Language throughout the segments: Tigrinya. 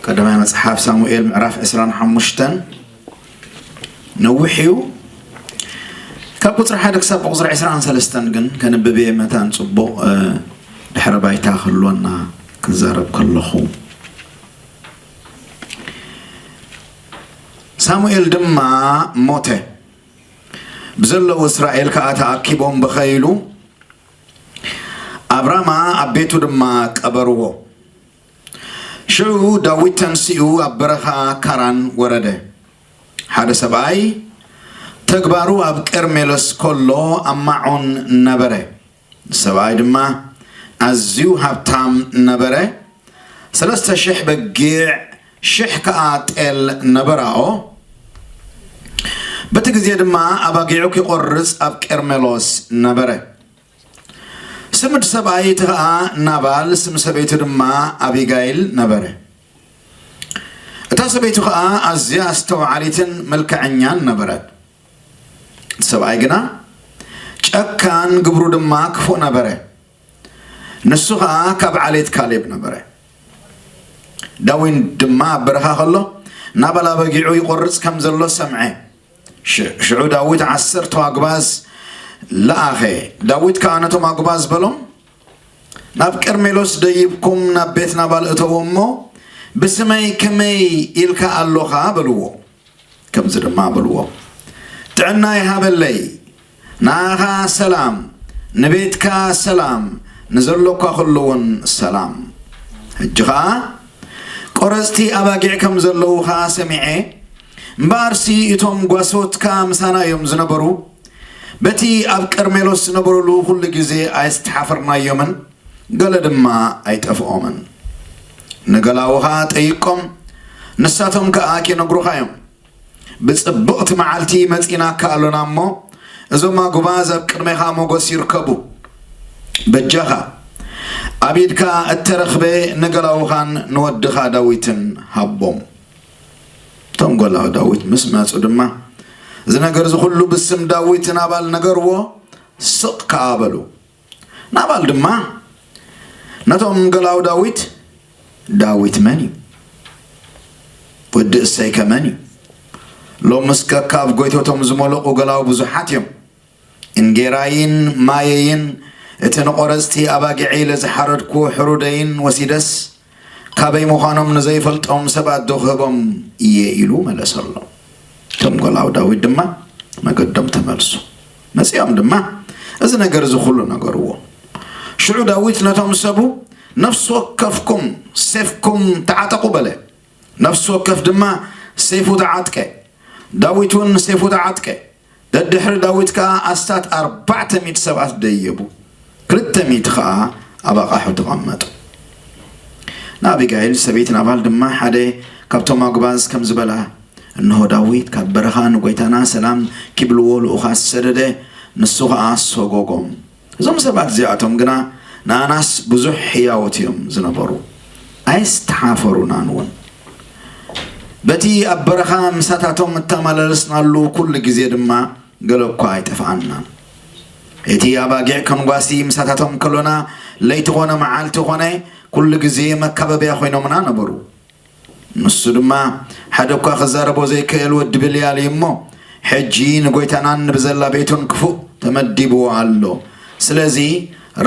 ቀዳማይ መጽሓፍ ሳሙኤል ምዕራፍ ዕስራን ሓሙሽተን ነዊሕ እዩ። ካብ ቁጽሪ ሓደ ክሳብ ቁጽሪ ዕስራን ሰለስተን ግን ከንብብ እየ፣ መታን ጽቡቕ፣ እ፣ ድሕረ ባይታ ክህልወና ክዛረብ ከለኹ። ሳሙኤል ድማ ሞተ፣ ብዘለዉ እስራኤል ከኣ ተኣኪቦም በኸይሉ፣ ኣብ ራማ ኣብ ቤቱ ድማ ቀበርዎ። ሽዑ ዳዊት ተንሲኡ ኣብ በረኻ ካራን ወረደ። ሓደ ሰብኣይ ተግባሩ ኣብ ቀርሜሎስ ከሎ ኣብ ማዖን ነበረ። ሰብኣይ ድማ ኣዝዩ ሃብታም ነበረ። ሰለስተ ሽሕ በጊዕ፣ ሽሕ ከኣ ጤል ነበራኦ። በቲ ግዜ ድማ ኣባጊዑ ኪቖርጽ ኣብ ቀርሜሎስ ነበረ። ስም እቲ ሰብኣይ እቲ ኸኣ ናባል፣ ስም ሰበይቱ ድማ ኣቢጋይል ነበረ። እታ ሰበይቱ ኸኣ ኣዝያ ኣስተውዓሊትን መልክዐኛን ነበረት። እቲ ሰብኣይ ግና ጨካን፣ ግብሩ ድማ ክፉእ ነበረ። ንሱ ኸኣ ካብ ዓሌት ካሌብ ነበረ። ዳዊት ድማ ኣብ በረኻ ከሎ ናባል ኣበጊዑ ይቖርጽ ከም ዘሎ ሰምዐ። ሽ-፣ ሽዑ ዳዊት ዓሰርተ ኣጉባዝ ለኣኸ። ዳዊት ከኣ ነቶም ኣጉባዝ በሎም፣ "ናብ ቀርሜሎስ ደይብኩም ናብ ቤት ናባል እተዉ እሞ፣ ብስመይ ከመይ ኢልካ ኣሎኻ?" በልዎ። ከምዚ ድማ በልዎ፣ "ጥዕና ይሃበለይ፣ ንኣኻ ሰላም፣ ንቤትካ ሰላም፣ ንዘሎኳ ኩሉ እውን ሰላም። ሕጂ ኸኣ ቆረጽቲ ኣባጊዕ ከም ዘለዉ ኸኣ ሰሚዐ፣ እምበኣርሲ እቶም ጓሶትካ ምሳና እዮም ዝነበሩ፣ በቲ ኣብ ቀርሜሎስ ዝነበሩሉ ኩሉ ግዜ ኣየስተሓፈርናዮምን፣ ገለ ድማ ኣይጠፍኦምን። ንገላዉ ኸኣ ጠይቆም፣ ንሳቶም ከኣ ኪነግሩኻ እዮም። ብጽብቕቲ መዓልቲ መጺናካ ኣሎና እሞ፣ እዞም ኣጉባዝ ኣብ ቅድሜኻ ሞገስ ይርከቡ። በጃኻ፣ ኣብ ኢድካ እተረኽበ ንገላውኻን ንወድኻ ዳዊትን ሃቦም።" እቶም ገላው ዳዊት ምስ መጹ ድማ፣ እዚ ነገር እዚ ኩሉ ብስም ዳዊት ናባል ነገርዎ፣ ስቕ ከኣ በሉ። ናባል ድማ ነቶም ገላው ዳዊት፣ "ዳዊት መን እዩ? ወዲ እሰይከ መን እዩ? ሎምስ ከካብ ጎይቶቶም ዝመለቑ ገላው ብዙሓት እዮም። እንጌራይን ማየይን፣ እቲ ንቖረጽቲ ኣባጊዐይ ለዝሓረድኩ ሕሩደይን ወሲደስ፣ ካበይ ምዃኖም ንዘይፈልጦም ሰባት ዶ ክህቦም እየ?" ኢሉ መለሰሎም። እቶም ገላው ዳዊት ድማ መገዶም ተመልሱ። መጺኦም ድማ እዚ ነገር እዚ ኩሉ ነገርዎ። ሽዑ ዳዊት ነቶም ሰቡ፣ "ነፍሲ ወከፍኩም ሴፍኩም ተዓጠቑ" በለ። ነፍሲ ወከፍ ድማ ሴፉ ተዓጥቀ። ዳዊት እውን ሴፉ ተዓጥቀ። ደድሕሪ ዳዊት ከኣ ኣስታት ኣርባዕተ ሚእቲ ሰባት ደየቡ። ክልተ ሚእቲ ከኣ ኣብ ኣቓሑ ተቐመጡ። ንኣቢጋይል ሰበይቲ ናባል ድማ ሓደ ካብቶም ኣጉባዝ ከምዚ በላ፣ "እንሆ ዳዊት ካብ በረኻ ንጎይታና ሰላም ኪብልዎ ልኡኻት ሰደደ፣ ንሱ ኸኣ ሰጎጎም። እዞም ሰባት እዚኣቶም ግና ንኣናስ ብዙሕ ህያዎት እዮም ዝነበሩ፣ ኣየስተሓፈሩናን እውን። በቲ ኣብ በረኻ ምሳታቶም እተመላለስናሉ ኩሉ ግዜ ድማ ገለ እኳ ኣይጠፍኣናን። እቲ ኣባጊዕ ከንጓሲ ምሳታቶም ከሎና፣ ለይቲ ኾነ መዓልቲ ኾነ፣ ኩሉ ግዜ መካበብያ ኮይኖምና ነበሩ። ንሱ ድማ ሓደ እኳ ክዛረቦ ዘይክእል ወዲ ብልያል እዩ እሞ፣ ሕጂ ንጎይታናን ንብዘላ ቤቱን ክፉእ ተመዲብዎ ኣሎ። ስለዚ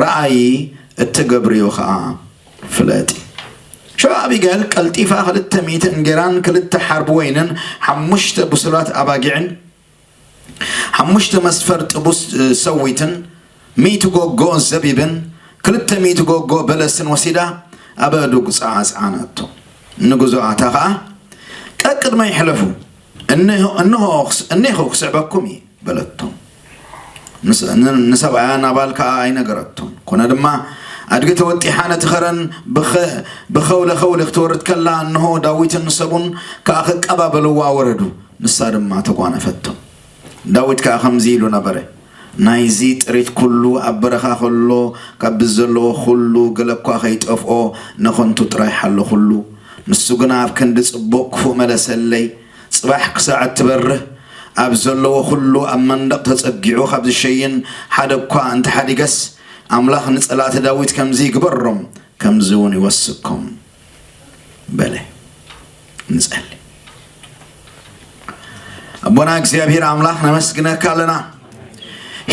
ረኣዪ፣ እትገብርዮ ኸኣ ፍለጢ።" ሽዑ ኣቢጋይል ቀልጢፋ ክልተ ሚእቲ እንጌራን ክልተ ሓርቢ ወይንን ሓሙሽተ ብሱላት ኣባጊዕን ሓሙሽተ መስፈር ጥቡስ ሰዊትን፣ ሚእቲ ጎጎ ዘቢብን ክልተ ሚእቲ ጎጎ በለስን ወሲዳ ኣብ ኣእዱግ ጸዓጽዓናቶ። ንግዞኣታ ኸኣ፣ "ቀቅድመይ ሕለፉ፣ እንሆ፣ እንሆ ክስ-፣ እኔኹ ክስዕበኩም እየ" በለቶም። ንስ-፣ ን-፣ ንሰብኣያ ናባል ከኣ ኣይነገረቶን። ኮነ ድማ፣ ኣድጊ ተወጢሓ ነቲ ኸረን ብኸ-፣ ብኸውለ ኸውሊ ክትወርድ ከላ፣ እንሆ ዳዊትን ሰቡን ከኣ ክቀባበልዋ ወረዱ። ንሳ ድማ ተጓነፈቶም። ዳዊት ከኣ ከምዚ ኢሉ ነበረ፣ "ናይዚ ጥሪት ኩሉ ኣብ በረኻ ከሎ ካብ ብዘለዎ ኩሉ ገለ እኳ ከይጠፍኦ ነኸንቱ ጥራይ ሓለኹሉ። ንሱ ግና ኣብ ክንዲ ጽቡቕ ክፉእ መለሰለይ። ጽባሕ ክሳዕ እትበርህ ኣብ ዘለዎ ኩሉ ኣብ መንደቕ ተጸጊዑ ካብ ዝሸይን ሓደ እኳ እንተሓዲገስ፣ ኣምላኽ ንጸላእቲ ዳዊት ከምዚ ይግበሮም፣ ከምዚ እውን ይወስኮም" በለ። ንጸሊ። ኣቦና እግዚኣብሔር ኣምላኽ ነመስግነካ ኣለና፣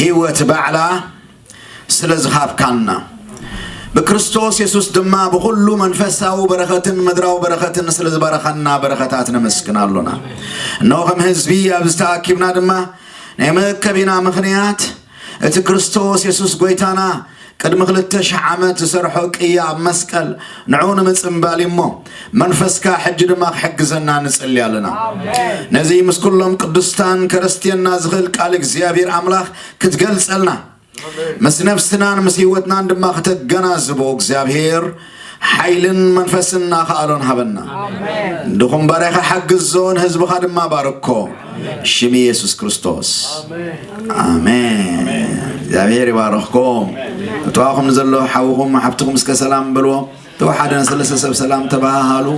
ህይወት ባዕላ ስለ ዝሃብካና፣ ብክርስቶስ የሱስ ድማ ብኹሉ መንፈሳዊ በረኸትን ምድራዊ በረኸትን ስለ ዝበረኸና በረኸታት ነመስግን ኣሎና። እነሆ ከም ህዝቢ ኣብዚ ተኣኪብና ድማ ናይ መእከቢና ምኽንያት እቲ ክርስቶስ የሱስ ጐይታና ቅድሚ ክልተ ሽሕ ዓመት ዝሰርሖ ቅያ ኣብ መስቀል ንዕኡ ንምጽንባል እዩ እሞ፣ መንፈስካ ሕጂ ድማ ክሕግዘና ንጽሊ ኣለና። ነዚ ምስ ኩሎም ቅዱስታን ከረስትየና ዝኽእል ቃል እግዚኣብሔር ኣምላኽ ክትገልጸልና፣ ምስ ነፍስናን ምስ ህይወትናን ድማ ክተገናዝቦ እግዚኣብሔር ሓይልን መንፈስን ኣኽኣሎን ሃበና። ድኹም ባርያኻ ሓግዞ፣ ንህዝብኻ ድማ ባርኮ። ሽም ኢየሱስ ክርስቶስ። ኣሜን። እግዚኣብሔር ይባርኽኩም። እተዋኹም ንዘሎ ሓውኹም ሓብትኹም እስከ ሰላም በልዎ። ተወሓደ ንሰለስተ ሰብ ሰላም ተባሃሃሉ።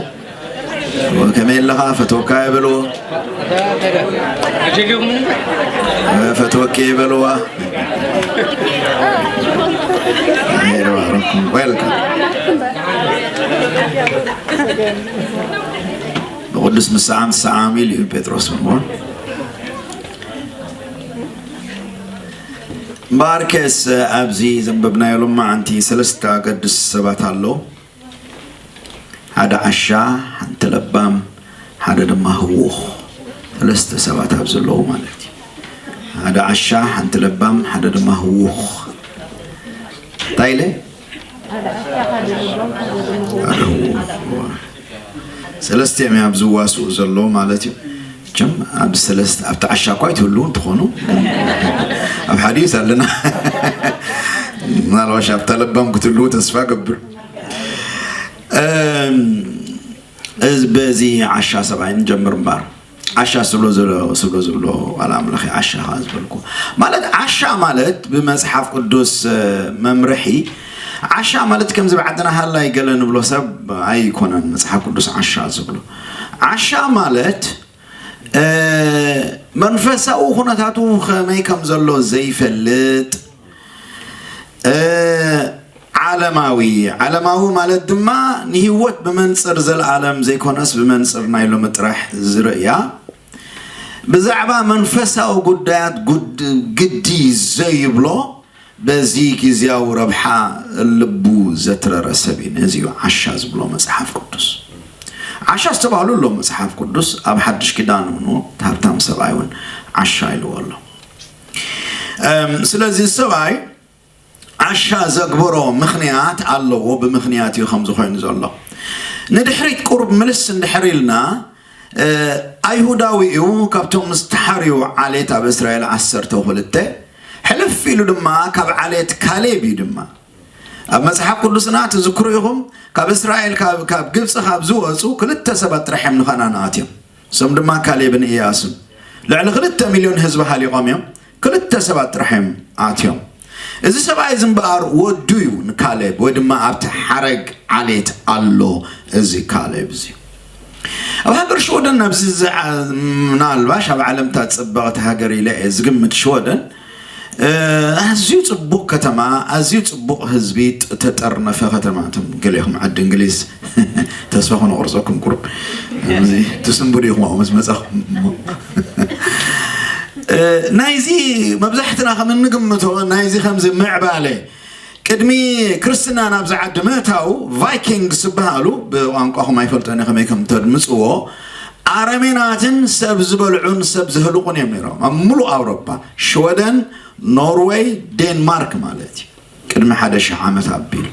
ከመይ ኣለኻ? ፈትወካ ይበልዎ። ፈትወኪ ይበልዋ። ዌልካም። ብቅዱስ ምሰዓም ትሰዓም ኢሉ እዩ ጴጥሮስ እሞ። እምበኣርከስ ኣብዚ ዘንበብናዮ ሎማዓንቲ ሰለስተ ኣገድስቲ ሰባት ኣለዉ። ሓደ ዓሻ፣ ሓንቲ ለባም፣ ሓደ ድማ ህዉኽ። ሰለስተ ሰባት ኣብዚ ኣለዉ ማለት እዩ። ሓደ ዓሻ፣ ሓንቲ ለባም፣ ሓደ ድማ ህዉኽ። እንታይ ኢለ? ሓደ ህዉኽ። ሰለስቲኦም እዮም ኣብዚ ዝዋስኡ ዘለዉ ማለት እዩ። መቸም ኣብ ሰለስተ፣ ኣብቲ ዓሻ እኳ ኣይትህልዉ እንትኾኑ፣ ኣብ ሓዲስ ኣለና። ምናልባሽ ኣብታ ለባም ክትህልዉ ተስፋ ገብር። እም፣ እዚ፣ በዚ ዓሻ ሰብኣይ ንጀምር እምበር። ዓሻ ስብሎ ዘሎ፣ ስብሎ ዝብሎ ዋላ ኣምላኸ ዓሻ ኸዓ ዝበልኩ። ማለት ዓሻ ማለት ብመጽሓፍ ቅዱስ፣ እ፣ መምርሒ፣ ዓሻ ማለት ከምዚ ብዓድና ሃላይ ገለ ንብሎ ሰብ ኣይኮነን መጽሓፍ ቅዱስ ዓሻ ዝብሎ። ዓሻ ማለት፣ እ፣ መንፈሳዊ ኩነታቱ ኸመይ ከም ዘሎ ዘይፈልጥ፣ እ፣ ዓለማዊ፣ ዓለማዊ ማለት ድማ ንህይወት ብመንጽር ዘለኣለም ዘይኮነስ ብመንጽር ናይ ሎሚ ጥራሕ ዝርእያ፣ ብዛዕባ መንፈሳዊ ጉዳያት ጉድ-፣ ግዲ ዘይብሎ፣ በዚ ግዜያዊ ረብሓ ልቡ ዘትረረ ሰብ እዩ። ነዚ እዩ ዓሻ ዝብሎ መጽሓፍ ቅዱስ። ዓሻ ዝተባህሉ ኣሎ መጽሓፍ ቅዱስ፣ ኣብ ሓድሽ ኪዳን እውን እቲ ሃብታም ሰብኣይ እውን ዓሻ ኢልዎ ኣሎ። እም፣ ስለዚ ሰብኣይ ዓሻ ዘግበሮ ምኽንያት ኣለዎ፣ ብምኽንያት እዩ ከምዚ ኮይኑ ዘሎ። ንድሕሪት ቁሩብ ምልስ እንድሕር ኢልና፣ እ፣ ኣይሁዳዊ እዩ፣ ካብቶም ዝተሓርዩ ዓሌት ኣብ እስራኤል ዓሰርተ ክልተ፣ ሕልፍ ኢሉ ድማ ካብ ዓሌት ካሌብ እዩ ድማ። ኣብ መጽሓፍ ቅዱስና ትዝክሩ ኢኹም፣ ካብ እስራኤል፣ ካብ፣ ካብ ግብጺ ካብ ዝወጹ ክልተ ሰባት ጥራሕ እዮም ንኸነዓን ኣትዮም። እሶም ድማ ካሌብን ኢያሱን። ልዕሊ ክልተ ሚልዮን ህዝቢ ሃሊቖም እዮም። ክልተ ሰባት ጥራሕ እዮም ኣትዮም። እዚ ሰብኣይ እዚ እምበኣር ወዱ እዩ ንካሌብ፣ ወይ ድማ ኣብቲ ሓረግ ዓሌት ኣሎ እዚ ካሌብ እዚ። ኣብ ሃገር ሽወደን ኣብዚ ዝዓ-፣ ምናልባሽ ኣብ ዓለም እታ ጽብቕቲ ሃገር ኢለ እየ ዝግምት ሽወደን። እ፣ ኣዝዩ ጽቡቕ ከተማ፣ ኣዝዩ ጽቡቕ ህዝቢ፣ ጥ-፣ ተጠርነፈ ከተማ። እቶም ገሌኹም ዓዲ እንግሊዝ ተስፋ ክነቑርጸኩም ቁሩብ። እዚ ትስንብዱ ኢኹም ኣብኡ ምስ መጻኹም። እ፣ ናይዚ መብዛሕትና ከም እንግምቶ፣ ናይዚ ከምዚ ምዕባለ ቅድሚ ክርስትና ናብዚ ዓዲ ምእታው ቫይኪንግስ ዝበሃሉ፣ ብቋንቋኹም ኣይፈልጦን እየ ከመይ ከም ተድምፅዎ፣ ኣረሜናትን ሰብ ዝበልዑን ሰብ ዘህልቑን እዮም ነይሮም ኣብ ሙሉእ ኣውሮፓ፣ ሽወደን፣ ኖርዌይ፣ ዴንማርክ ማለት እዩ። ቅድሚ ሓደ ሺሕ ዓመት ኣቢሉ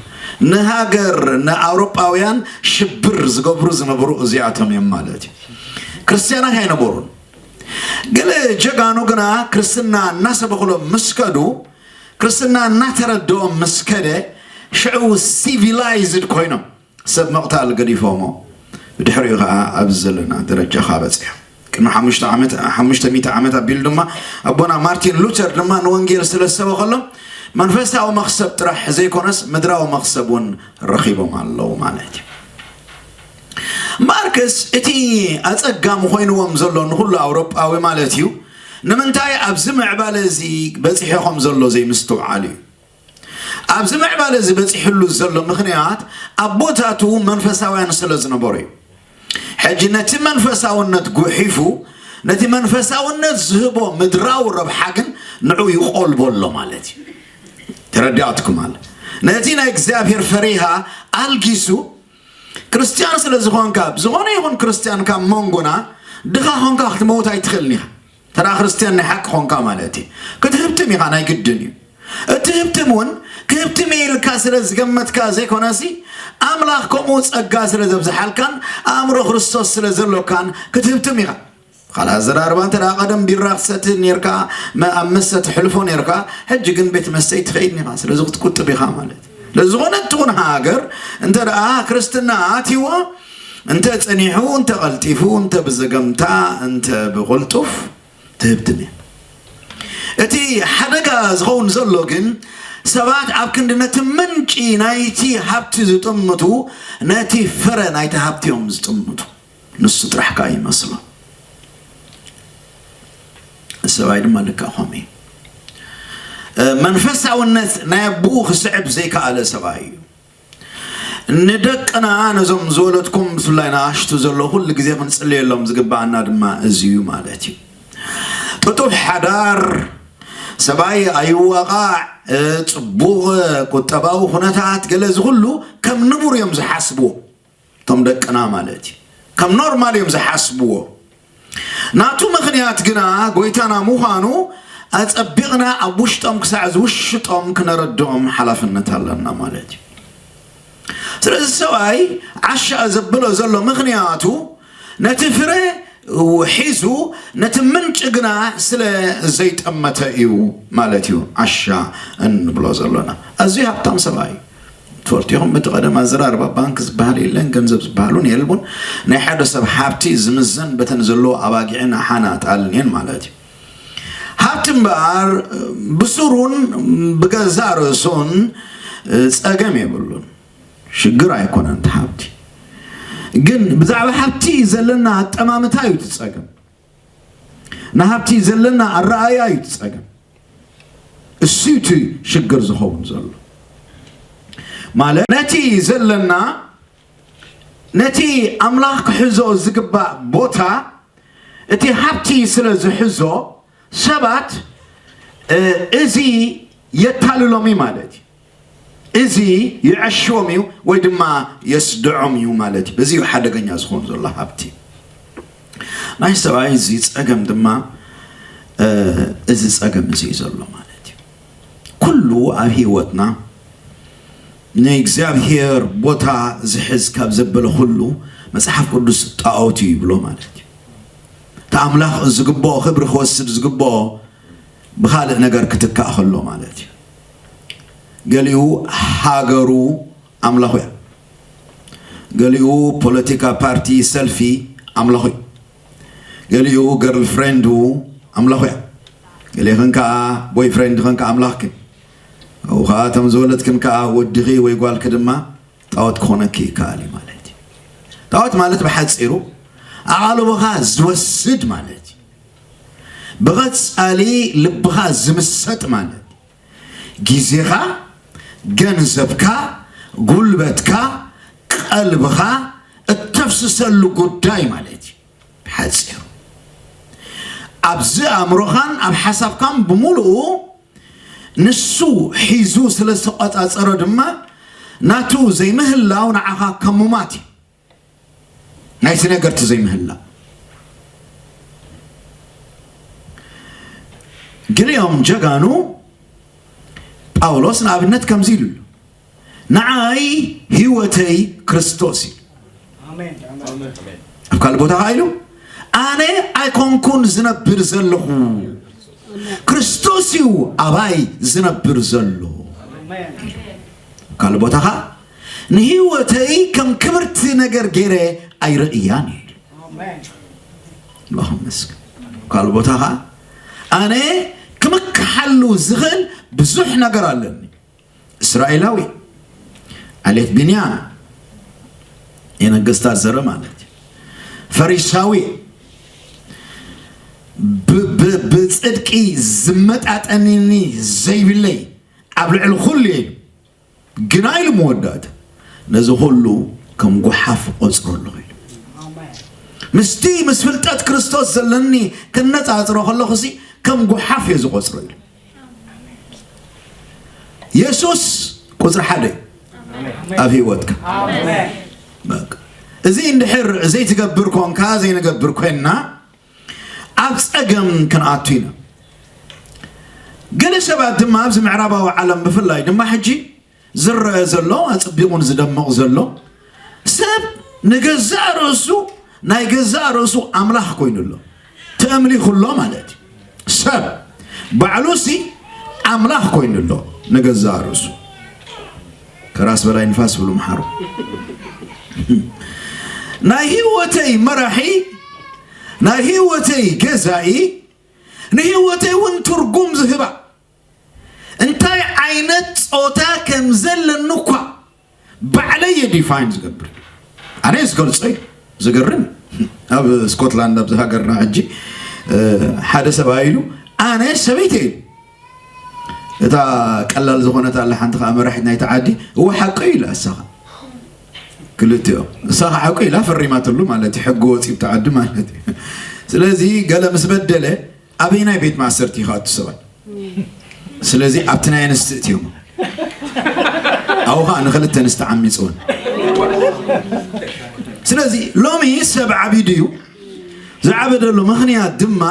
ንሃገር ንኣውሮጳውያን ሽብር ዝገብሩ ዝነበሩ እዚኣቶም እዮም ማለት እዩ። ክርስትያናት ኣይነበሩን። ገለ ጀጋኑ ግና ክርስትና እናሰበኹሎም ምስ ከዱ፣ ክርስትና እናተረድኦም ምስ ከደ፣ ሽዑ ሲቪላይዝድ ኮይኖም ሰብ ምቕታል ገዲፎሞ፣ ብድሕሪኡ ኸዓ ኣብዚ ዘለና ደረጃ ኸዓ በፂሖም። ቅድሚ ሓሙሽተ ዓመት፣ ሓሙሽተ ሚእቲ ዓመት ኣቢሉ ድማ ኣቦና ማርቲን ሉተር ድማ ንወንጌል ስለ ዝሰበኸሎም መንፈሳዊ መኽሰብ ጥራሕ ዘይኮነስ ምድራዊ መኽሰብ እውን ረኺቦም ኣለዉ ማለት እዩ። እምበኣርከስ እቲ ኣጸጋሚ ኮይንዎም ዘሎ ንኹሉ ኣውሮጳዊ ማለት እዩ፣ ንምንታይ ኣብዚ ምዕባለ እዚ በጺሑ ከም ዘሎ ዘይምስትውዓል እዩ። ኣብዚ ምዕባለ እዚ በጺሕሉ ዘሎ ምኽንያት ኣቦታቱ መንፈሳውያን ስለ ዝነበሩ እዩ። ሕጂ ነቲ መንፈሳውነት ጉሒፉ፣ ነቲ መንፈሳውነት ዝህቦ ምድራዊ ረብሓ ግን ንዑ ይቆልቦ ኣሎ ማለት እዩ። ተረዳእትኩም ኣለ። ነቲ ናይ እግዚኣብሔር ፈሪሃ ኣልጊሱ፣ ክርስትያን ስለ ዝኾንካ፣ ዝኾነ ይኹን ክርስትያን ካብ መንጎና ድኻ ኾንካ ክትመውት ኣይትኽእልን ኢኻ። ተራ ክርስትያን ናይ ሓቂ ኾንካ ማለት እዩ። ክትህብትም ኢኻ፣ ናይ ግድን እዩ። እቲ ህብትም እውን ክህብትም ኢልካ ስለ ዝገመትካ ዘይኮነሲ፣ ኣምላኽ ከምኡ ጸጋ ስለ ዘብዝሓልካን ኣእምሮ ክርስቶስ ስለ ዘሎካን ክትህብትም ኢኻ። ካልእ ኣዘራርባ እንተ ደኣ ቀደም ቢራ ክትሰቲ ኔርካ፣ መ-፣ ኣብ መስተ ትሕልፎ ኔርካ፣ ሕጂ ግን ቤት መስተ ኣይትኸይድን ኢኻ። ስለዚ ክትቁጥብ ኢኻ ማለት እዩ። ስለዚ ዝኾነት ትኹን ሃገር እንተ ደኣ ክርስትና ኣትይዎ፣ እንተ ጸኒሑ፣ እንተ ቀልጢፉ፣ እንተ ብዘገምታ፣ እንተ ብቕልጡፍ ትህብትም እያ። እቲ ሓደጋ ዝኸውን ዘሎ ግን ሰባት ኣብ ክንዲ ነቲ ምንጪ ናይቲ ሃብቲ ዝጥምቱ፣ ነቲ ፍረ ናይቲ ሃብቲ እዮም ዝጥምቱ። ንሱ ጥራሕ ከኣ ይመስሎ። ሰብኣይ ድማ ልክዕ ከምኡ እዩ። እ፣ መንፈሳውነት ናይ ኣቦኡ ክስዕብ ዘይከኣለ ሰብኣይ እዩ። ንደቅና፣ ነዞም ዝወለድኩም ብፍላይ ንኣሽቱ ዘሎ ኩሉ ግዜ ክንጽልየሎም ዝግብኣና ድማ እዚ እዩ ማለት እዩ። ጥጡሕ ሓዳር፣ ሰብኣይ ኣይዋቓዕ፣ እ፣ ጽቡቕ ቁጠባዊ ኩነታት፣ ገለ እዚ ኩሉ ከም ንቡር እዮም ዝሓስብዎ። እቶም ደቅና ማለት እዩ። ከም ኖርማል እዮም ዝሓስብዎ። ናቱ ምኽንያት ግና ጎይታና ምዃኑ ኣጸቢቕና ኣብ ውሽጦም ክሳዕ ዝውሽጦም ክነረድኦም ሓላፍነት ኣለና ማለት እዩ። ስለዚ ሰብኣይ ዓሻ ዘብሎ ዘሎ ምኽንያቱ ነቲ ፍረ ሒዙ ነቲ ምንጪ ግና ስለ ዘይጠመተ እዩ ማለት እዩ ዓሻ እንብሎ ዘሎና። ኣዝዩ ሃብታም ሰብኣይ እዩ። ትፈልጡ ኢኹም፣ በቲ ቀደም ኣዘራርባ ባንክ ዝበሃል የለን፣ ገንዘብ ዝበሃል እውን የልቡን። ናይ ሓደ ሰብ ሃብቲ ዝምዘን በተን ዘለዎ ኣባጊዕን ኣሓን ኣጣልን እየን ማለት እዩ። ሃብቲ እምበኣር ብሱሩን ብገዛእ ርእሱን ጸገም የብሉን። ሽግር ኣይኮነን እቲ ሃብቲ። ግን ብዛዕባ ሃብቲ ዘለና ኣጠማምታ እዩ እቲ ጸገም። ንሃብቲ ዘለና ኣረኣእያ እዩ እቲ ጸገም። እሱ እቲ ሽግር ዝኸውን ዘሎ። ማለት ነቲ ዘለና፣ ነቲ ኣምላኽ ክሕዞ ዝግባእ ቦታ፣ እቲ ሃብቲ ስለ ዝሕዞ ሰባት፣ እ፣ እዚ የታልሎም እዩ ማለት እዩ። እዚ ይዕሽዎም እዩ ወይ ድማ የስድዖም እዩ ማለት እዩ። በዚ እዩ ሓደገኛ ዝኾን ዘሎ ሃብቲ። ናይ ሰብኣይ እዚ ጸገም ድማ፣ እ፣ እዚ ጸገም እዚ እዩ ዘሎ ማለት እዩ። ኩሉ ኣብ ህይወትና ንእግዚኣብሔር ቦታ ዝሕዝ ካብ ዘበለ ኩሉ መጽሓፍ ቅዱስ ጣዖት እዩ ይብሎ ማለት እዩ። እቲ ኣምላኽ ዝግብኦ ክብሪ ክወስድ ዝግብኦ ብኻልእ ነገር ክትካእ ከሎ ማለት እዩ። ገሊኡ ሃገሩ ኣምላኹ እያ። ገሊኡ ፖለቲካ ፓርቲ ሰልፊ ኣምላኹ እዩ። ገሊኡ ገርል ፍሬንዱ ኣምላኹ እያ። ገሊኽን ከኣ ቦይ ፍሬንድኽን ከኣ ኣምላኽክን። ኣብኡ ከኣ እቶም ዝወለድክን ከኣ ወድኺ ወይ ጓልኪ ድማ ጣዖት ክኾነኪ ይከኣል እዩ ማለት እዩ። ጣዖት ማለት ብሓጺሩ ኣቓልቦኻ ዝወስድ ማለት እዩ። ብቐጻሊ ልብኻ ዝምሰጥ ማለት እዩ። ግዜኻ፣ ገንዘብካ፣ ጉልበትካ፣ ቀልብኻ እተፍስሰሉ ጉዳይ ማለት እዩ። ብሓጺሩ ኣብዚ ኣእምሮኻን ኣብ ሓሳብካን ብምሉኡ ንሱ ሒዙ ስለ ዝተቖጻጸሮ ድማ ናቱ ዘይምህላው ንዓኻ ከም ሙማት እዩ። ናይቲ ነገር እቲ ዘይምህላው። ገሊኦም ጀጋኑ ጳውሎስ ንኣብነት ከምዚ ኢሉ ኣሎ፣ "ንዓይ ህይወተይ ክርስቶስ እዩ።" ኣብ ካልእ ቦታ ኸዓ ኢሉ፣ "ኣነ ኣይኮንኩን ዝነብር ዘለኹ፣ ክርስቶስ እዩ ኣባይ ዝነብር ዘሎ።" ኣብ ካልእ ቦታ ኸዓ፣ "ንህይወተይ ከም ክብርቲ ነገር ገይረ ኣይርእያን" እዩ ኢሉ። ኣምላኽ ይመስገን። ኣብ ካልእ ቦታ ኸዓ፣ "ኣነ ክምክሓሉ ዝኽእል ብዙሕ ነገር ኣለኒ።" እስራኤላዊ፣ ዓሌት ብንያም፣ የነገስታት ዘረ ማለት እዩ። ፈሪሳዊ፣ ብ-፣ ብ-፣ ብጽድቂ ዝመጣጠንኒ ዘይብለይ ኣብ ልዕሊ ኩሉ እየ ኢሉ። ግና ኢሉ መወዳእታ፣ "ነዚ ኩሉ ከም ጓሓፍ እቖጽሮ ኣለኹ" ኢሉ። ምስቲ ምስ ፍልጠት ክርስቶስ ዘለኒ ክነጻጽሮ ከለኹ ሲ ከም ጉሓፍ እየ ዝቆጽሮ ኢሉ። የሱስ ቁጽሪ ሓደ እዩ ኣብ ህይወትካ። በቃ። እዚ እንድሕር ዘይትገብር ኮንካ፣ ዘይንገብር ኮይንና፣ ኣብ ጸገም ክንኣቱ ኢና። ገለ ሰባት ድማ ኣብዚ ምዕራባዊ ዓለም ብፍላይ ድማ ሕጂ ዝረአ ዘሎ ኣጸቢቑን ዝደምቕ ዘሎ ሰብ ንገዛእ ርእሱ ናይ ገዛእ ርእሱ ኣምላኽ ኮይኑ ኣሎ። ተኣምሊኹ ኣሎ ማለት እዩ። ሰብ ባዕሉሲ ኣምላኽ ኮይኑ ኣሎ ንገዛእ ርእሱ። ከራስ በላይ ንፋስ ብሉ መሓሩ። ናይ ህይወተይ መራሒ፣ ናይ ህይወተይ ገዛኢ፣ ንህይወተይ እውን ትርጉም ዝህባ፣ እንታይ ዓይነት ጾታ ከም ዘለኒ እኳ ባዕለይ እየ ዲፋይን ዝገብር። ኣነ ዝገልጾ እዩ። ዝገርም እዩ። ኣብ ስኮትላንድ ኣብዚ ሃገርና ሕጂ፣ እ፣ ሓደ ሰብኣይ ኢሉ ኣነ ሰበይቲ እየ። እታ ቀላል ዝኾነት ኣላ ሓንቲ ከኣ መራሒት ናይቲ ዓዲ፣ እወ ሓቂ እዩ ኢላ እሳ ኸኣ። ክልቲኦም። እሳ ኸኣ ሓቂ ኢላ ፈሪማትሉ ማለት እዩ። ሕጊ ወጺኡ ኣብቲ ዓዲ ማለት እዩ። ስለዚ ገለ ምስ በደለ ኣበየናይ ቤት ማእሰርቲ ይኸኣቱ ሰባት? ስለዚ ኣብቲ ናይ ኣንስቲ እትዮም። ኣብኡ ኸኣ ንኽልተ ኣንስቲ ዓሚጽወን። ስለዚ ሎሚ ሰብ ዓቢዱ እዩ። ዝዓበደሉ ምኽንያት ድማ፣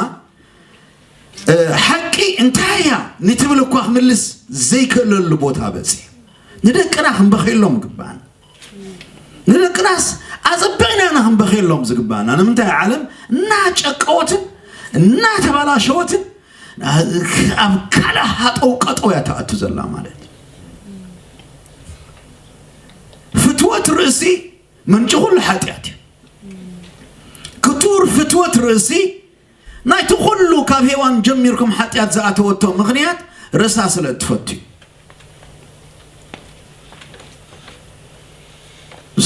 እ፣ ሓቂ እንታይ እያ ንትብል እኳ ክምልስ ዘይክእለሉ ቦታ በጺሑ። ንደቅና ክንበኽየሎም ይግባኣና። ንደቅናስ ኣጸቢቕና ኢና ክንበኽየሎም ዝግባኣና። ንምንታይ ዓለም እናጨቀወትን እናተባላሸወትን ኣብ ካልእ ሃጠው ቀጠው እያ ትኣቱ ዘላ ማለት እዩ። ፍትወት ርእሲ ምንጪ ኩሉ ሓጢኣት እዩ። ክቱር ፍትወት ርእሲ ናይቲ ኩሉ ካብ ሄዋን ጀሚርኩም ሓጢኣት ዝኣተወቶ ምኽንያት ርእሳ ስለ እትፈቱ እዩ።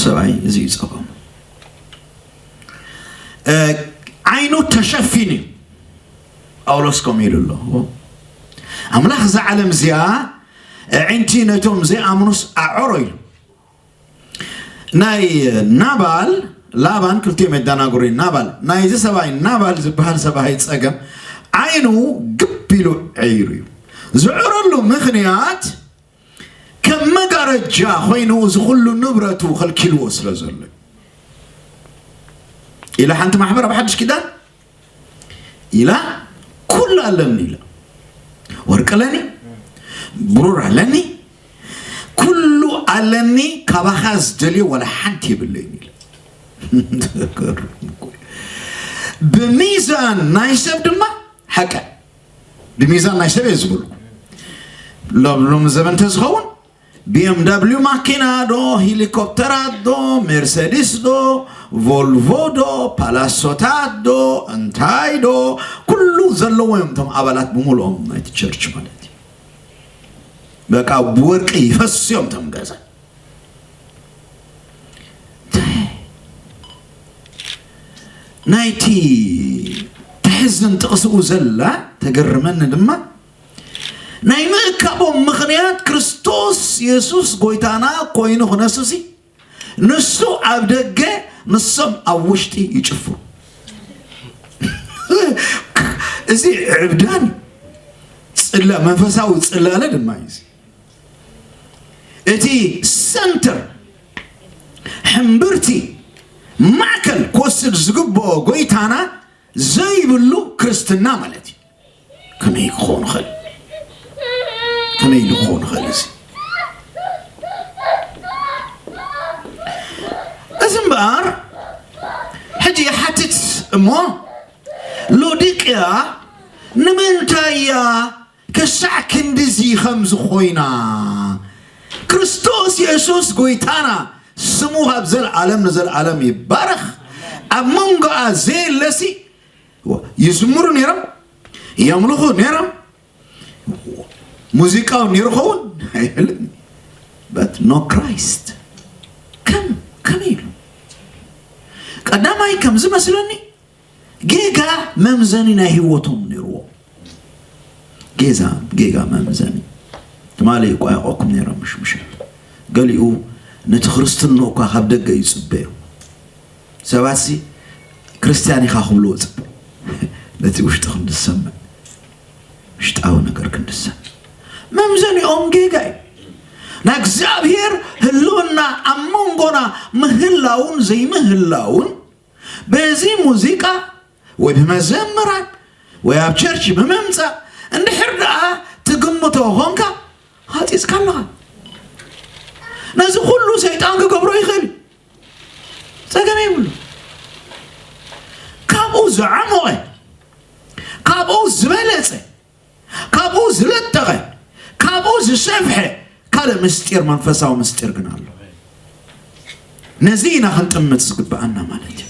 ሰብኣይ እዚ እዩ ጸገሙ። እ፣ ዓይኑ ተሸፊኑ እዩ። ጳውሎስ ከምኡ ኢሉ ኣሎ። ኣምላኽ እዛ ዓለም እዚኣ ኣዒንቲ ነቶም ዘይኣምኑስ ኣዐሮ ኢሉ። ናይ ናባል፣ ላባን ክልቲኦም የደናግሩ እዩ። ናባል፣ ናይዚ ሰብኣይ ናባል ዝበሃል ሰብኣይ ጸገም ዓይኑ ግብ ኢሉ ዐይሩ እዩ። ዝዕረሉ ምኽንያት ከም መጋረጃ ኮይኑ እዚ ኩሉ ንብረቱ ከልኪልዎ ስለ ዘሎ እዩ። ኢላ ሓንቲ ማሕበር ኣብ ሓድሽ ኪዳን ኢላ፣ ኩሉ ኣለኒ ኢላ። ወርቂ ኣለኒ፣ ብሩር ኣለኒ፣ ኩሉ ኣለኒ፣ ካባኻ ዝደልዮ ዋላ ሓንቲ የብለይን ኢላ። ብሚዛን ናይ ሰብ ድማ ሓቀ፣ ብሚዛን ናይ ሰብ እየ ዝብሉ። ሎም-፣ ሎም ዘበን ተዝኸውን ቢ ኤም ደብሊው ማኪና ዶ፣ ሄሊኮፕተራት ዶ፣ ሜርሰዲስ ዶ፣ ቮልቮ ዶ፣ ፓላሶታት ዶ፣ እንታይ ዶ፣ ኩሉ ዘለዎ እዮም እቶም ኣባላት ብምልኦም ናይቲ ቸርች ማለት እዩ። በቃ ብወርቂ ይፈሱ እዮም እቶም ገዛ። ናይቲ ተሕዝን ጥቕስኡ ዘላ ተገርመኒ ድማ ናይ ምእካቦም ምኽንያት ክርስቶስ የሱስ ጎይታና ኮይኑ ክነሱሲ ንሱ ኣብ ደገ ንሶም ኣብ ውሽጢ ይጭፍሩ። እዚ ዕብዳን ጽላ-፣ መንፈሳዊ ጽላለ ድማ እዩ። እዚ እቲ ሰንተር ሕምብርቲ ማእከል ክወስድ ዝግብኦ ጎይታና ዘይብሉ ክርስትና ማለት እዩ። ከመይ ክኸውን ይኽእል? ከመይ ኢሉ ክኸውን ይኽእል እዚ? እዚ እምበኣር ሕጂ ይሓትት እሞ ሎዲቅያ ንምንታይ እያ ክሳዕ ክንድዚ ከም ዝኾይና? ክርስቶስ የሱስ ጎይታና ስሙ ካብ ዘለዓለም ንዘለዓለም ይባረኽ። ኣብ መንጎኣ ዘየለሲ ይዝምሩ ነይሮም፣ የምልኹ ነይሮም። ሙዚቃው ነይሩ ኸውን ኣይፈልጥን። But no Christ። ከም፣ ከመይ ኢሉ? ቀዳማይ ከም ዝመስለኒ ጌጋ መምዘኒ ናይ ህይወቶም ነይርዎ። ጌዛ፣ ጌጋ መምዘኒ። ትማሊ ይቋየቆኩም ነይሮም ምሽ ምሸት። ገሊኡ ነቲ ክርስትንኡ እኳ ካብ ደገ ይጽበዮ። ሰባትሲ ክርስትያን ኢኻ ክብልዎ ጽቡቕ። ነቲ ውሽጢ ክንድሰምዕ፣ ውሽጣዊ ነገር ክንድሰምዕ። መምዘኒኦም ጌጋ እዩ። ናይ እግዚኣብሔር ህልውና ኣብ መንጎና ምህላውን ዘይምህላውን በዚ ሙዚቃ ወይ ብመዘምራን ወይ ኣብ ቸርች ብምምጻእ እንድሕር ደኣ ትግምቶ ኾንካ፣ ሃጺጽካ ኣለኻ። ነዚ ኩሉ ሰይጣን ክገብሮ ይኽእል እዩ። ጸገም የብሉ። ካብኡ ዝዓሞቐ፣ ካብኡ ዝበለጸ፣ ካብኡ ዝለጠቐ፣ ካብኡ ዝሰፍሐ ካልእ ምስጢር፣ መንፈሳዊ ምስጢር ግን ኣሎ። ነዚ ኢና ክንጥምት ዝግብኣና ማለት እዩ።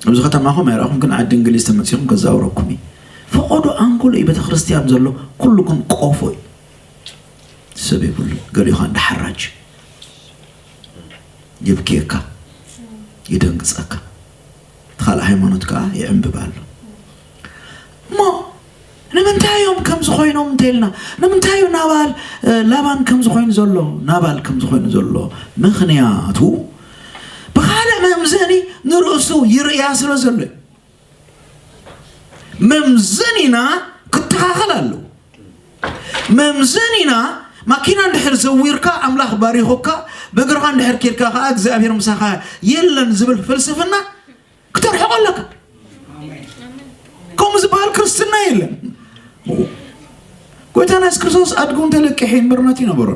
ኣብዚ ከተማኹም ኣይረኣኹም፣ ግን ዓዲ እንግሊዝ ተመጺኹም ከዛውረኩም እዩ። ፈቐዶ ኣንጎሎ እዩ ቤተ ክርስቲያን ዘሎ፣ ኩሉ ግን ቆፎ እዩ። ሰብ የብሉ። ገሊኡ ኸኣ እንዳ ሓራጅ የብክየካ፣ ይደንግጸካ። እቲ ካልእ ሃይማኖት ከኣ ይዕምብብ ኣሎ። እሞ ንምንታይ እዮም ከምዚ ኮይኖም እንተኢልና፣ ንምንታይ እዩ ናባል፣ እ፣ ላባን ከምዚ ኮይኑ ዘሎ፣ ናባል ከምዚ ኮይኑ ዘሎ? ምኽንያቱ ብኻልእ መምዘኒ ንርእሱ ይርእያ ስለ ዘሎ እዩ። መምዘኒና ክተኻኸል ኣለዎ። መምዘኒና፣ ማኪና እንድሕር ዘዊርካ ኣምላኽ ባሪኹካ፣ ብእግርኻ እንድሕር ኬድካ ከኣ እግዚኣብሔር ምሳኻ የለን ዝብል ፍልስፍና ክተርሕቆ ኣለካ። ከምኡ ዝበሃል ክርስትና የለን። ጎይታና የሱስ ክርስቶስ ኣድጉ እንተለቂሑ እምበር ነቲ ነበሮ።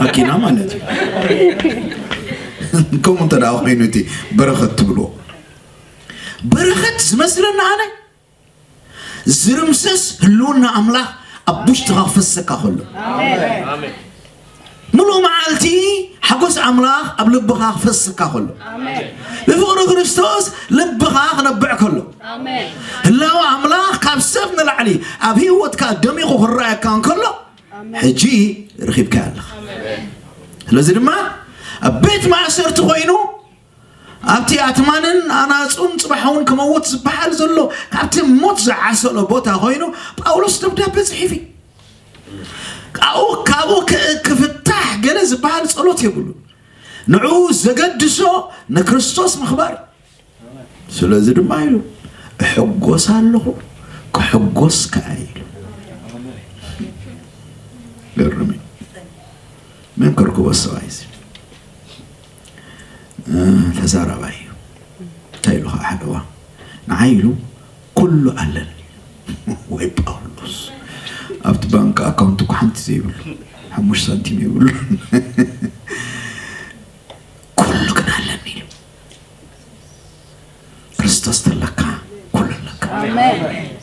ማኪና ማለት እዩ። ከምኡ እንተ ደኣ ኮይኑ እቲ በረኸት ትብልዎ። በረኸት ዝመስለና ኣነ ዝርምስስ ህልውና ኣምላኽ ኣብ ውሽጥኻ ክፈሰካ ከሎ። ምሉእ መዓልቲ ሓጎስ ኣምላኽ ኣብ ልብኻ ክፈስካ ከሎ። ብፍቕሪ ክርስቶስ ልብኻ ክነብዕ ከሎ። ህላወ ኣምላኽ ካብ ሰብ ንላዕሊ ኣብ ህይወትካ ደሚቑ ክረኣየካ እንከሎ፣ ሕጂ ረኺብካዮ ኣለኻ። ስለዚ ድማ ኣብ ቤት ማእሰርቲ ኮይኑ ኣብቲ ኣትማንን ኣናጹን ጽባሕ እውን ክመውት ዝበሃል ዘሎ ካብቲ ሞት ዝዓሰሎ ቦታ ኮይኑ ጳውሎስ ደብዳቤ ጽሒፉ እዩ። ካብኡ፣ ካብኡ ክ-፣ ክፍታሕ ገለ ዝበሃል ጸሎት የብሉን። ንዕኡ ዘገድሶ ንክርስቶስ ምኽባር እዩ። ስለዚ ድማ ኢሉ፣ "እሕጎስ ኣለኹ፣ ክሕጎስ ከኣ" ኢሉ። ገርም እዩ። መን ከርክቦ ሰብኣይ እዚ? እ፣ ተዛራባይ እዩ። እንታይ ኢሉ ኸዓ ሓደዋ? ንዓይ ኢሉ ኩሉ ኣለኒ። ወይ ጳውሎስ፣ ኣብቲ ባንክ ኣካውንት እኮ ሓንቲ ዘይብሉ፣ ሓሙሽተ ሳንቲም የብሉ። ኩሉ ግን ኣለኒ ኢሉ። ክርስቶስ ተለካ ኩሉ ኣለካ። ኣሜን።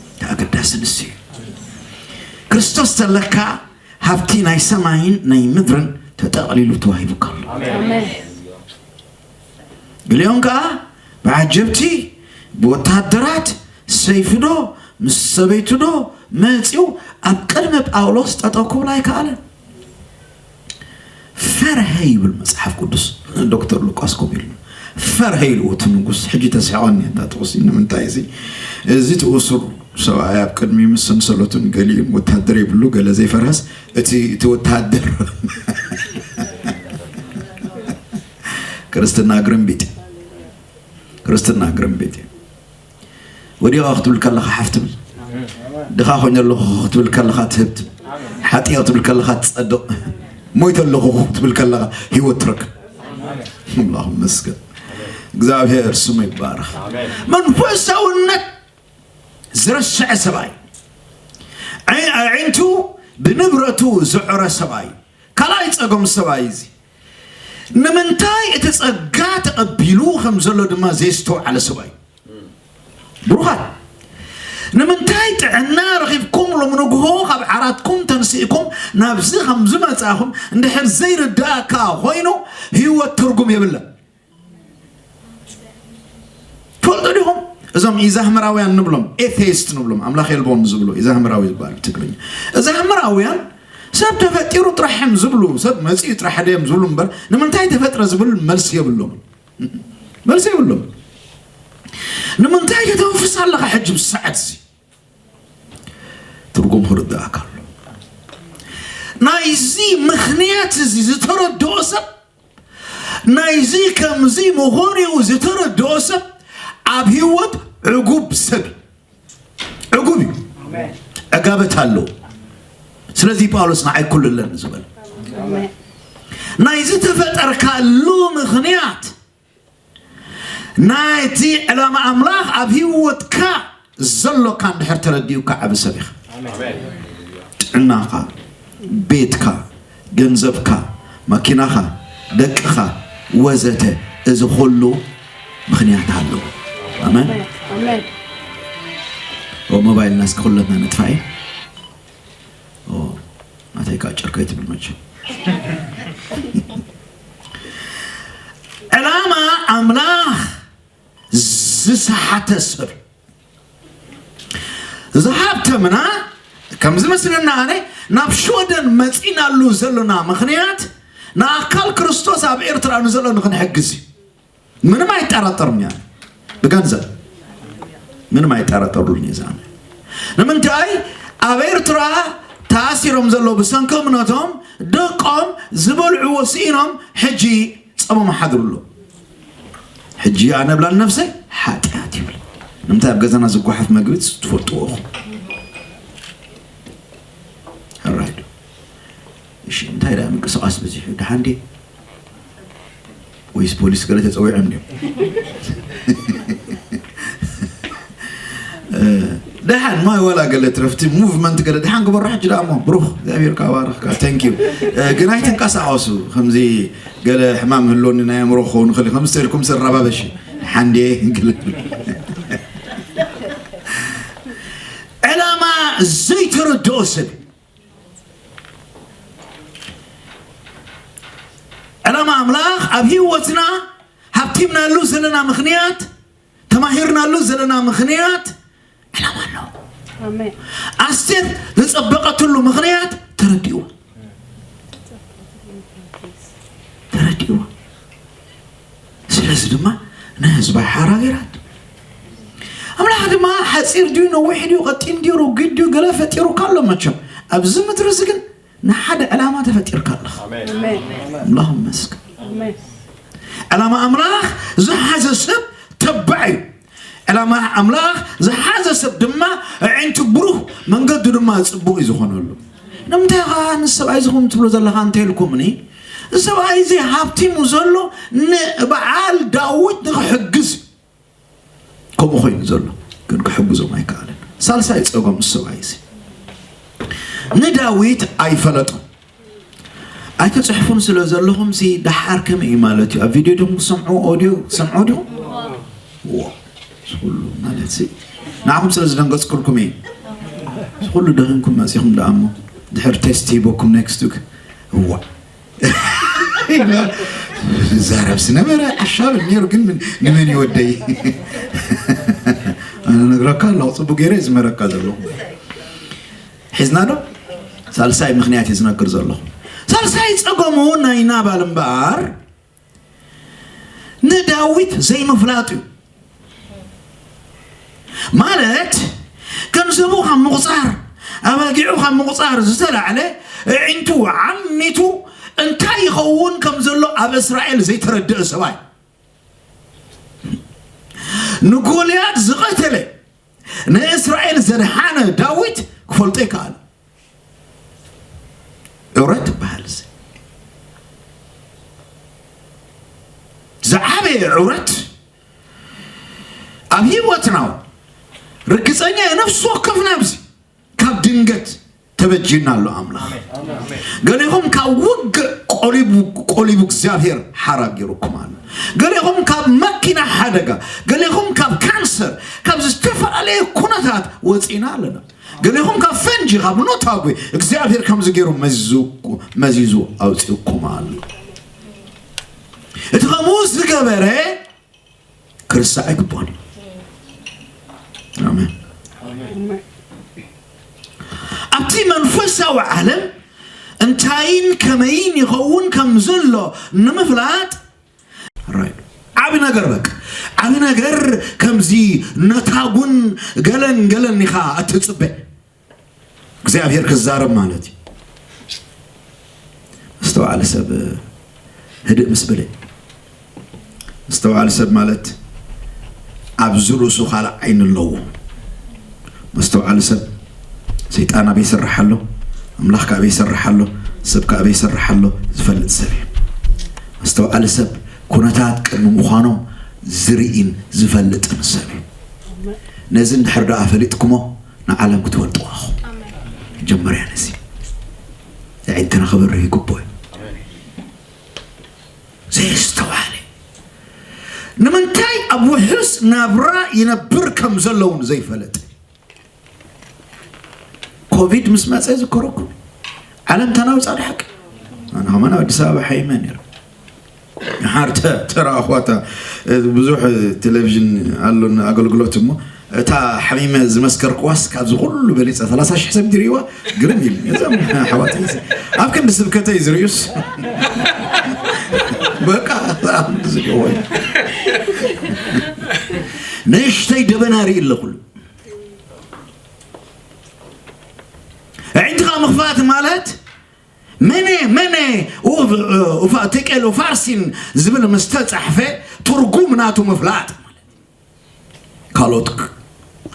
እቲ ኣገዳሲ ንሱ እዩ። ክርስቶስ ተለካ ሃብቲ ናይ ሰማይን ናይ ምድርን ተጠቕሊሉ ተዋሂቡካ ኣሎ። ኣሜን። ገሊኦም ከኣ ብዓጀብቲ፣ ብወተሃደራት፣ ሰይፊ ዶ፣ ምስ ሰበይቱ ዶ መጺኡ ኣብ ቅድሚ ጳውሎስ ጠጠው ክብል ኣይከኣለን። ፈርሀ ይብል መጽሓፍ ቅዱስ። ዶክተር ሉቃስ ከምኡ ኢሉ፣ ፈርሀ ኢልዎ እቲ ንጉስ። ሕጂ ተስሕቐኒ እታ ጥቕሲ። ንምንታይ እዚ፣ እዚ እቲ እሱር ሰብኣይ ኣብ ቅድሚ ምስ ሰንሰለቱን ገሊኡን ወታደር የብሉ፣ ገለ ዘይፈርሀስ፣ እቲ፣ እቲ ወታደር። ክርስትና ግርምቢጥ። ክርስትና ግርምቢጥ እዩ። ወዲቓ ክትብል ከለኻ ሓፍ ትብል። ድኻ ኮይነ ኣለኹ ክትብል ከለኻ ትህብ ትብል። ሓጢኣ ክትብል ከለኻ ትጸድቕ። ሞይተ ኣለኹ ክትብል ከለኻ ህይወት ትረክብ። ኣምላኽ ይመስገን። እግዚኣብሔር ስሙ ይባረኽ። መንፈሳውነት ዝረስዐ ሰብኣይ፣ ኣዒ-፣ ኣዒንቱ ብንብረቱ ዝዕረ ሰብኣይ፣ ካልኣይ ጸገም ሰብኣይ እዚ። ንምንታይ እቲ ጸጋ ተቐቢሉ ከም ዘሎ ድማ ዘየስተውዓለ ሰብኣይ። ብሩኻት፣ ንምንታይ ጥዕና ረኺብኩም ሎም ንግሆ ካብ ዓራትኩም ተንሲእኩም ናብዚ ከም ዝመጻእኹም እንድሕር ዘይርዳእካ ኮይኑ፣ ህይወት ትርጉም የብለን። ትፈልጡ ዲኹም? እዞም ኢዛህምራውያን ንብሎም፣ ኤቴይስት ንብሎም፣ ኣምላኽ የልቦን ዝብሉ፣ ኢዛህምራዊ ዝበሃል ብትግርኛ። እዛህምራውያን ሰብ ተፈጢሩ ጥራሕ እዮም ዝብሉ፣ ሰብ መጺኡ ጥራሕ ድዮም ዝብሉ እምበር፣ ንምንታይ ተፈጥረ ዝብል መልሲ የብሎም። መልሲ የብሎም። ንምንታይ ከተንፍስ ኣለኻ ሕጂ ብሰዓት እዚ? ትርጉም ክርዳእካ ኣሎ። ናይዚ ምኽንያት እዚ ዝተረድኦ ሰብ ናይዚ ከምዚ ምኾኑ ዝተረድኦ ሰብ ኣብ ህይወት ዕጉብ ሰብ እዩ። ዕጉብ እዩ። ዕጋበት ኣለዎ። ስለዚ ጳውሎስ ንዓይ ኩሉ ኣለኒ ዝበለ ናይ ዝተፈጠርካሉ ምኽንያት ናይቲ ዕላማ ኣምላኽ ኣብ ህይወትካ ዘሎካ እንድሕር ተረዲኡካ ዓቢ ሰብ ኢኻ። ጥዕናኻ፣ ቤትካ፣ ገንዘብካ፣ መኪናኻ፣ ደቅኻ ወዘተ፣ እዚ ኩሉ ምኽንያት ኣለዎ። ኣመን። ኣሜን። ሞባይልና እስኪ ኩለትና ነጥፋኢ። ናተይ ከዓ ጨርከይ ትብል መቸ ዕላማ ኣምላኽ ዝሰሓተ ሰብ ዝሃብተምና ከምዚ መስለና ኣነ ናብ ሽወደን መፂናሉ ዘለና ምኽንያት ንኣካል ክርስቶስ ኣብ ኤርትራ ንዘሎ ንክንሕግዝ እዩ። ምንም ኣይጠራጠርም እያ ብገንዘብ ምንም ኣይጠራጠሩልኝ እዛ ንምንታይ ኣብ ኤርትራ ተኣሲሮም ዘለዉ ብሰንኪ እምነቶም ደቆም ዝበልዕዎ ስኢኖም ሕጂ ጸሞም ሓድሩ ኣሎ ሕጂ ኣነ ብላ ነፍሰይ ሓጢኣት ይብል ንምንታይ ኣብ ገዛና ዝጓሓፍ መግቢ ትፈልጥዎ ኢኹም ሕራይ ዶ እሺ እንታይ ደኣ ምንቅስቃስ በዚሑ ደሓን ድየ ወይስ ፖሊስ ገለ ተፀዊዖም ድዮም ደሓን ማይ ዋላ ገለ ትረፍቲ ሙቭመንት ገለ ደሓን ግበሮ ሕጂ ደኣ እሞ ብሩኽ እግዚኣብሔር ካባረኽካ thank you ግን ኣይትንቀሳቐሱ ከምዚ ገለ ሕማም ህልወኒ ናይ ኣእምሮ ክኸውን ይኽእል እዩ ከምዚ ተልኩም ስራባበሽ ሓንዴ ዕላማ ዘይተረድኦ ሰብ ዕላማ ኣምላኽ ኣብ ህይወትና ሃብቲምናሉ ዘለና ምኽንያት ተማሂርናሉ ዘለና ምኽንያት ዕላማ ኣለዎ ኣስቴር ዝፀበቐትሉ ምኽንያት ተረዲእዋ ተረዲእዋ ስለዚ ድማ ንህዝባ ሓራገራት ኣምላኽ ድማ ሓፂር ድዩ ነዊሕ ድዩ ቀጢን ድዩ ረጒድ ድዩ ገለ ፈጢሩካ ኣሎ መቸም ኣብዚ ምድሪ እዚ ግን ንሓደ ዕላማ ተፈጢርካ ኣለኻ ኣምላኽ መስክ ዕላማ ኣምላኽ ዝሓዘ ሰብ ተባዕ እዩ ዕላማ ኣምላኽ ዝሓዘ ሰብ ድማ ኣዒንቱ ብሩህ መንገዱ ድማ ፅቡቕ እዩ ዝኾነሉ ንምንታይ ኸዓ ንሰብኣይ ዝኹም ትብሎ ዘለኻ እንተ ኢልኩምኒ እዚ ሰብኣይ እዚ ሃብቲሙ ዘሎ ንበዓል ዳዊት ንክሕግዝ እዩ ከምኡ ኮይኑ ዘሎ ግን ክሕግዞም ኣይከኣለን ሳልሳይ ፀገም ሰብኣይ እዚ ንዳዊት ኣይፈለጦም ኣይትፅሕፉን ስለ ዘለኹም ሲ ደሓር ከመይ እዩ ማለት እዩ ኣብ ቪድዮ ዲኹም ክሰምዑ ኦድዮ ክሰምዑ ዲኹም ዎ ኩሉ ማለት ሲ ንዓኹም ስለ ዝደንገፅኩልኩም እየ ኩሉ ደኺምኩም መፂኹም ደኣ እሞ ድሕር ቴስት ሂበኩም ኔክስት ዊክ እዋ ዛረብ ስነበረ ኣሻብል ነይሩ ግን ንመን ይወደይ ኣነ ነግረካ ኣለኹ ፅቡቅ ገይረ ዝመረካ ዘለኹ ሒዝና ዶ ሳልሳይ ምክንያት እዩ ዝነግር ዘለኹ ሳልሳይ ፀገሙ ናይ ናባል እምበኣር ንዳዊት ዘይምፍላጥ እዩ ማለት ገንዘቡ ካብ ምቑፃር ኣባጊዑ ካብ ምቑፃር ዝተላዕለ ኣዒንቱ ዓሚቱ እንታይ ይኸውን ከም ዘሎ ኣብ እስራኤል ዘይተረድአ ሰብኣይ ንጎልያድ ዝቐተለ ንእስራኤል ዘድሓነ ዳዊት ክፈልጦ ይከኣል ዑረት ትበሃል እዚ ዝዓበየ ዑረት ኣብ ህይወትና ርግፀኛ ነፍሲ ወከፍና ኣብዚ ካብ ድንገት ተበጅና ኣሎ ኣምላኽ ገሌኹም ካብ ውግእ ቆሊቡ እግዚኣብሔር ሓራ ገይሩኩም ኣሎ ገሌኹም ካብ መኪና ሓደጋ ገሌኹም ካብ ካንሰር ካብ ዝተፈላለየ ኩነታት ወፂና ኣለና ገሌኹም ካብ ፈንጂ ካብ ኖታጉ እግዚኣብሔር ከምዚ ገይሩ መዚዙ ኣውፂኡኩም ኣሎ እቲ ከምኡ ዝገበረ ክርስዕ ኣይግብኦን እዩ ኣሜን ኣብቲ መንፈሳዊ ዓለም እንታይን ከመይን ይኸውን ከም ዘሎ ንምፍላጥ ዓብ ነገር በቃ ዓብ ነገር ከምዚ ነታጉን ገለን ገለን ኢኻ እትፅበ እግዚኣብሔር ክዛረብ ማለት እዩ ዝተባዕለ ሰብ ህድእ ምስ በለ መስተውዓሊ ሰብ ማለት ኣብዚ ርእሱ ካልእ ዓይኒ ኣለዎ። መስተውዓሊ ሰብ ሰይጣን ኣበይ ይሰርሕ ኣሎ፣ ኣምላኽ ከ ኣበይ ይሰርሕ ኣሎ፣ ሰብ ከ ኣበይ ይሰርሕ ኣሎ ዝፈልጥ ሰብ እዩ። መስተውዓሊ ሰብ ኩነታት ቅድሚ ምዃኖም ዝርእን ዝፈልጥን ሰብ እዩ። ነዚ እንድሕር ደኣ ፈሊጥኩሞ ንዓለም ክትፈልጥዋ ኢኹም። መጀመርያ ነዚ ኣዒንትና ክበርህ ይግብኦ እዩ። ዘየስተውዓለ ንምንታይ ኣብ ውሑስ ናብራ ይነብር ከም ዘለውን ዘይፈለጠ። ኮቪድ ምስ መጸ ዝከረኩም ዓለም ተናዊጻ ድሓቂ ኣነ ከማን ኣብ ኣዲስ ኣበባ ሓይመ ነይረ ሓር ተራ ኣኽዋታ ብዙሕ ቴሌቪዥን ኣሎን ኣገልግሎት እሞ እታ ሓሚመ ዝመስከርክዋስ ካብዚ ኩሉ በሊፀ ሰላሳ ሽሕ ሰብ ድሪዋ ግርም ኢሉ እዞም ኣሕዋት ኣብ ክንዲ ስብከተይ ዝርእዩስ በቃ ዝገወይ ንእሽተይ ደበና ርኢ ኣለኹሉ ኣዒንትኻ ምኽፋት ማለት መነ መነ ቴቄል ፋርሲን ዝብል ምስተፃሕፈ ትርጉም ናቱ ምፍላጥ ካልኦት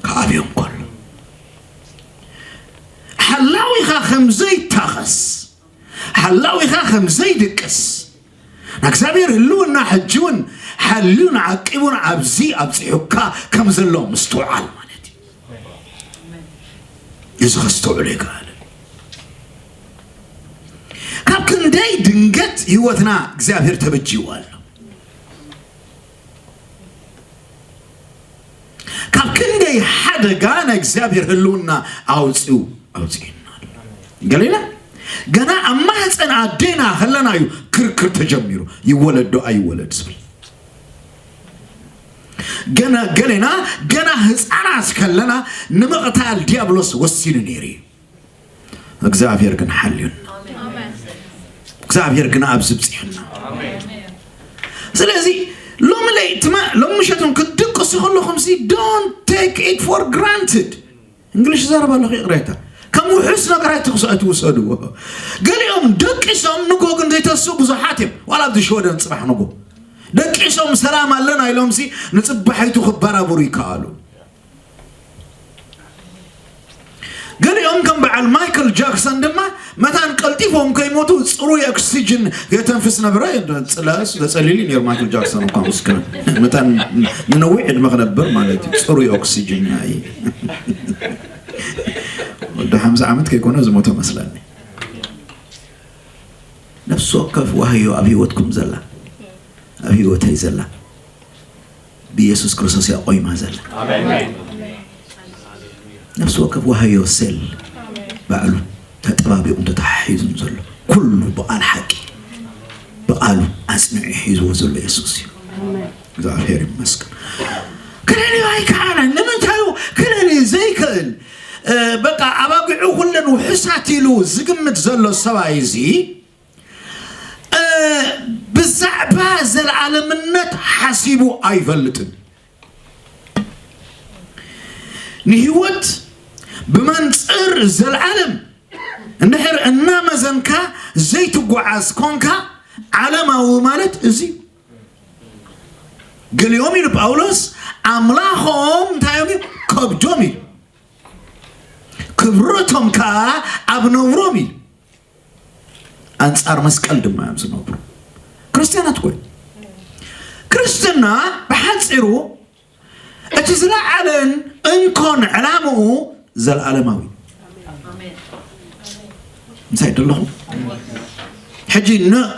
ክዓብዮም ከሎ ሓላዊኻ ከም ዘይታኸስ ሓላዊኻ ከም ዘይድቅስ ንእግዚኣብሔር ህልውና ሕጂ እውን ሓልዩን ዓቂቡን ኣብዚ ኣብፂሑካ ከም ዘሎ ምስትውዓል ማለት እዩ። እዚ ከስተውዕሎ ይከኣል። ካብ ክንደይ ድንገት ህይወትና እግዚኣብሔር ተበጅዎ ኣሎ። ካብ ክንደይ ሓደጋ ናይ እግዚኣብሔር ህልውና ኣውፅኡ ኣውፅእና ገሌና ገና ኣብ ማህፀን ኣዴና ከለና እዩ ክርክር ተጀሚሩ ይወለድ ዶ ኣይወለድ ዝብል ገና ገሌና ገና ህፃናት ከለና ንምቕታል ዲያብሎስ ወሲኑ ነይሩ እዩ እግዚኣብሔር ግን ሓልዩና እግዚኣብሔር ግን ኣብዚ ብፅሑና ስለዚ ሎሚ ለይትማ ሎም ምሸቱን ክትድቅሱ ከለኹም ሲ don't take it for granted እንግሊሽ ዘረባ ኣለኹ ይቕሬታ ከም ውሑስ ነገር ኣይትውሰድዎ ገሊኦም ደቂሶም ንጎ ግን ዘይተስኡ ብዙሓት እዮም ዋላ ኣብዚ ሽወደን ፅባሕ ንጎ ደቂሶም ሰላም ኣለና ኢሎም ሲ ንፅባሒቱ ክበራበሩ ይከኣሉ ገሊኦም ከም በዓል ማይክል ጃክሰን ድማ መታን ቀልጢፎም ከይሞቱ ፅሩይ ኦክሲጅን የተንፍስ ነበረ። ፅላስ ተፀሊሉ ነይሩ ማይክል ጃክሰን እኳ ምስክን መታን ንነዊሕ ዕድመ ክነብር ማለት እዩ። ፅሩይ ኦክሲጅን ናይ ወዲ ሓምሳ ዓመት ከይኮነ ዝሞተ መስለኒ። ነፍሲ ወከፍ ዋህዮ ኣብ ህይወትኩም ዘላ ኣብ ህይወተይ ዘላ ብኢየሱስ ክርስቶስ እያ ቆይማ ዘላ። ነፍሲ ወከፍ ዋህዮ ሴል ባዕሉ ተጠባቢቑን ተተሓሒዙን ዘሎ ኩሉ ብቓል ሓቂ ብቓሉ ኣጽኒዑ ሒዝዎ ዘሎ የሱስ እዩ። እግዚኣብሔር ይመስገን። ክለልዮ ኣይከኣለን። ንምንታይ እዩ ክለልዮ ዘይክእል? በቃ ኣባጊዑ ኩለን ውሑሳት ኢሉ ዝግምት ዘሎ ሰብኣይ እዚ ብዛዕባ ዘለዓለምነት ሓሲቡ ኣይፈልጥን። ንህይወት ብመንፅር ዘለዓለም እንድሕር እናመዘንካ ዘይትጓዓዝ ኮንካ ዓለማዊ ማለት እዚ ገሊኦም ኢሉ ጳውሎስ ኣምላኾም እንታይ እዮም ከብዶም ኢሉ ክብረቶም ከዓ ኣብ ነውሮም ኢሉ ኣንጻር መስቀል ድማ እዮም ዝነብሩ ክርስትያናት ኮይ ክርስትና ብሓጺሩ እቲ ዝለዓለን እንኮን ዕላምኡ ዘለዓለማዊ ምሳይ ደለኹም ሕጂ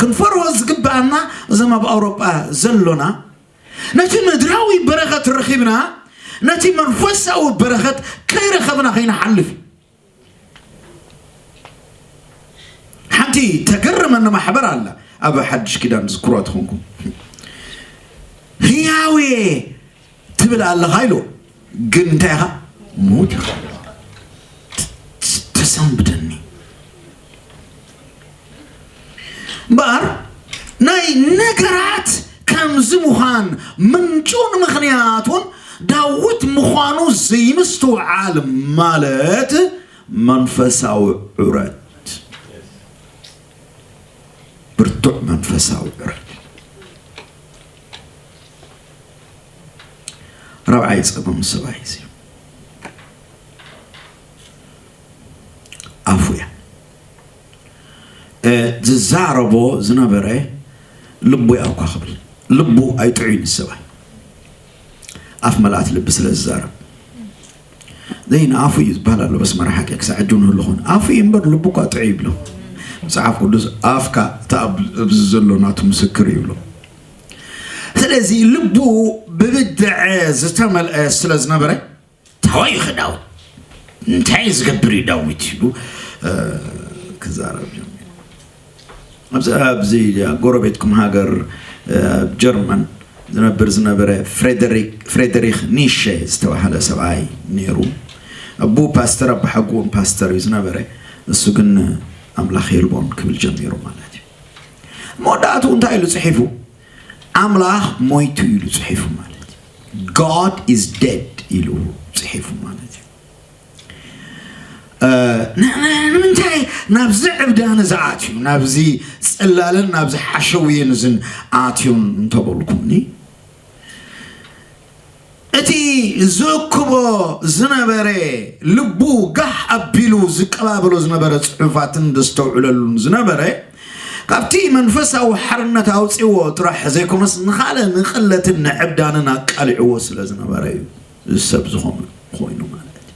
ክንፈርሆ ዝግብኣና እዞም ኣብ ኣውሮጳ ዘሎና ነቲ ምድራዊ በረኸት ረኺብና ነቲ መንፈሳዊ በረኸት ከይረኸብና ከይንሓልፍ እዩ ሓንቲ ተገርመኒ ማሕበር ኣላ ኣብ ሓድሽ ኪዳን ዝክሮ ትኾንኩም ህያው እየ ትብል ኣለኻ ኢሉ ግን እንታይ ኢኻ ሙት ኢኻ ተሰንብደኒ እምበኣር ናይ ነገራት ከምዚ ምዃን ምንጩን ምኽንያቱን ዳዊት ምዃኑ ዘይምስትውዓል ማለት መንፈሳዊ ዑረት ብርቱዕ መንፈሳዊ ዑረት ራብዓይ ጸገም ሰብኣይ እዚ ኣፉ እያ። እ፣ ዝዛረቦ ዝነበረ ልቡ እያ እኳ ክብል። ልቡ ኣይጥዑይ ንሰብኣይ። ኣፍ መልኣት ልቢ ስለ ዝዛረብ። ዘይ ንኣፉ እዩ ዝበሃል ኣሎ፣ በስመራ ሓቂ ክሳዕ ሕጂ እውን ህሉ ኾነ። ኣፉ እዩ እምበር ልቡ እኳ ጥዑይ ይብሎ። መጽሓፍ ቅዱስ ኣፍካ እታ ኣብ፣ ኣብዚ ዘሎ ናቱ ምስክር ይብሎ። ስለዚ ልቡ ብብድዐ ዝተመልአ ስለ ዝነበረ፣ ታዋይ እዩ ዳዊት፣ እንታይ ዝገብር እዩ ዳዊት ኢሉ፣ እ፣ ክዛረብ ጀሚሩ። ኣብዚ፣ ኣብዚ ጎረቤትኩም ሃገር፣ እ፣ ኣብ ጀርመን ዝነብር ዝነበረ ፍሬደሪክ፣ ፍሬደሪክ ኒሸ ዝተባህለ ሰብኣይ ነይሩ። ኣቦ ፓስተር፣ ኣቦ ሓጎን ፓስተር እዩ ዝነበረ። እሱ ግን ኣምላኽ የልቦን ክብል ጀሚሩ ማለት እዩ። መወዳእቱ እንታይ ኢሉ ጽሒፉ? ኣምላኽ ሞይቱ ኢሉ ጽሒፉ ማለት እዩ። God is dead ኢሉ ጽሒፉ ማለት እዩ። እ፣ ን-፣ ን-፣ ንምንታይ ናብዚ ዕብዳን ዝኣትዩ፣ ናብዚ ጽላልን ናብዚ ሓሸውየን ዝን ኣትዩን እንተበልኩምኒ፣ እቲ ዝእክቦ ዝነበረ ልቡ ጋህ ኣቢሉ ዝቀባበሎ ዝነበረ ጽሑፋትን ዘስተውዕለሉን ዝነበረ፣ ካብቲ መንፈሳዊ ሓርነት ኣውጺዎ ጥራሕ ዘይኮነስ፣ ንኻልእ ንቕለትን ንዕብዳንን ኣቃሊዕዎ ስለ ዝነበረ እዩ እዚ ሰብ ዝኾነ ኮይኑ ማለት እዩ።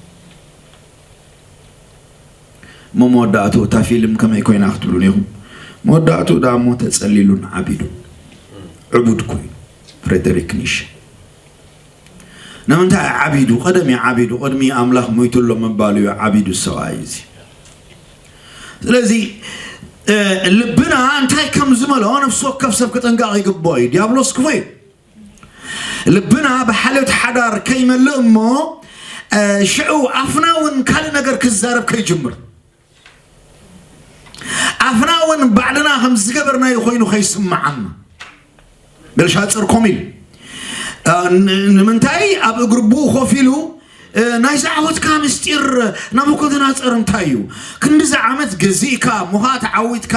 እሞ መወዳእቱ እታ ፊልም ከመይ ኮይና ክትብሉን ኢኹም? መወዳእቱ ደኣ እሞ ተጸሊሉን ዓቢዱን ዕቡድ ኮይኑ ፍሬደሪክ ኒሸ። ንምንታይ ዓቢዱ? ቀደም እዩ ዓቢዱ፣ ቅድሚ ኣምላኽ ሞይቱ ኣሎ ምባሉ እዩ ዓቢዱ ሰብኣይ እዚ። ስለዚ፣ እ፣ ልብና እንታይ ከም ዝመልኦ ነፍሲ ወከፍ ሰብ ክጥንቀቕ ይግብኦ እዩ። ዲያብሎስ ክፉእ እዩ። ልብና ብሓልዮት ሓዳር ከይመልእ እሞ፣ እ፣ ሽዑ ኣፍና እውን ካልእ ነገር ክዛረብ ከይጅምር። ኣፍና እውን ባዕልና ከም ዝገበርናዮ ኮይኑ ከይስምዓና። ቤልሻጽር ኮም ኢሉ፣ እ፣ ን-፣ ንምንታይ ኣብ እግሪ ኣቦኡ ኮፍ ኢሉ፣ እ፣ "ናይዚ ዓወትካ ምስጢር ናቡከደነጾር እንታይ እዩ? ክንድዚ ዓመት ገዚእካ፣ እሞ ኸኣ ተዓዊትካ፣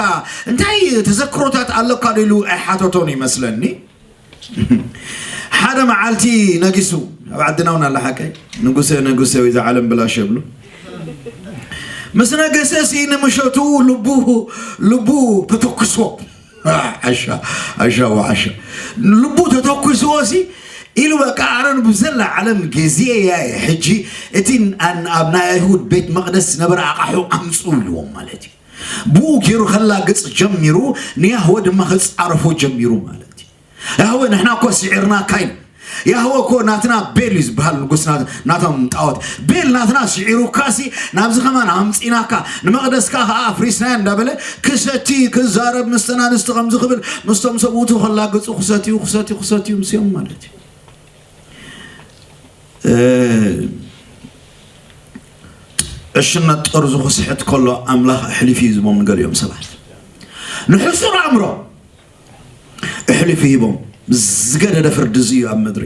እንታይ ተዘክሮታት ኣለካ?" ዶ ኢሉ ኣይሓተቶን ይመስለኒ። ሓደ መዓልቲ ነጊሱ፣ ኣብ ዓድና እውን ኣላ ሓቀይ፣ ንጉሰ፣ ንጉሰ ወይ እዛ ዓለም ብላሽ የብሉ። ምስ ነገሰ ሲ ንምሸቱ ልቡ፣ ልቡ ተተኩስዎ። ዓሻ፣ ዓሻ ወዓሻ። ልቡ ተተኩስዎ ሲ ኢሉ፣ በቃ፣ ኣነ ብዘላ ዓለም ገዚኤያ እየ። ሕጂ እቲ ን-፣ ኣብ ናይ ኣይሁድ ቤት መቕደስ ዝነበረ ኣቕሑ ኣምጽኡ ኢልዎም ማለት እዩ። ብኡ ገይሩ ከላግጽ ጀሚሩ፣ ንያህወ ድማ ክጻረፎ ጀሚሩ ማለት እዩ። ያህወ፣ ንሕና እኮ ስዒርናካ ኢሉ። ያህወ እኮ ናትና ቤል እዩ ዝበሃል፣ ንጉስ ናት-፣ ናቶም ጣዖት። ቤል ናትና ስዒሩካ ሲ ናብዚ ከማን ኣምጺናካ፣ ንመቕደስካ ከኣ ኣፍሪስናዮ እንዳበለ ክሰቲ ክዛረብ፣ ምስተን ኣንስቲ ከምዚ ክብል፣ ምስቶም ሰብኡቱ ከላግጹ ክሰትዩ፣ ክሰትዩ፣ ክሰትዩ ምስዮም ማለት እዩ። እ፣ ዕሽነት ጠርዙ ክስሕት ከሎ ኣምላኽ ኣሕሊፉ እዩ ዝቦም ንገሊኦም ሰባት። ንሕሱር ኣእምሮ ኣሕሊፉ ሂቦም። ዝገደደ ፍርዲ እዚ እዩ ኣብ ምድሪ።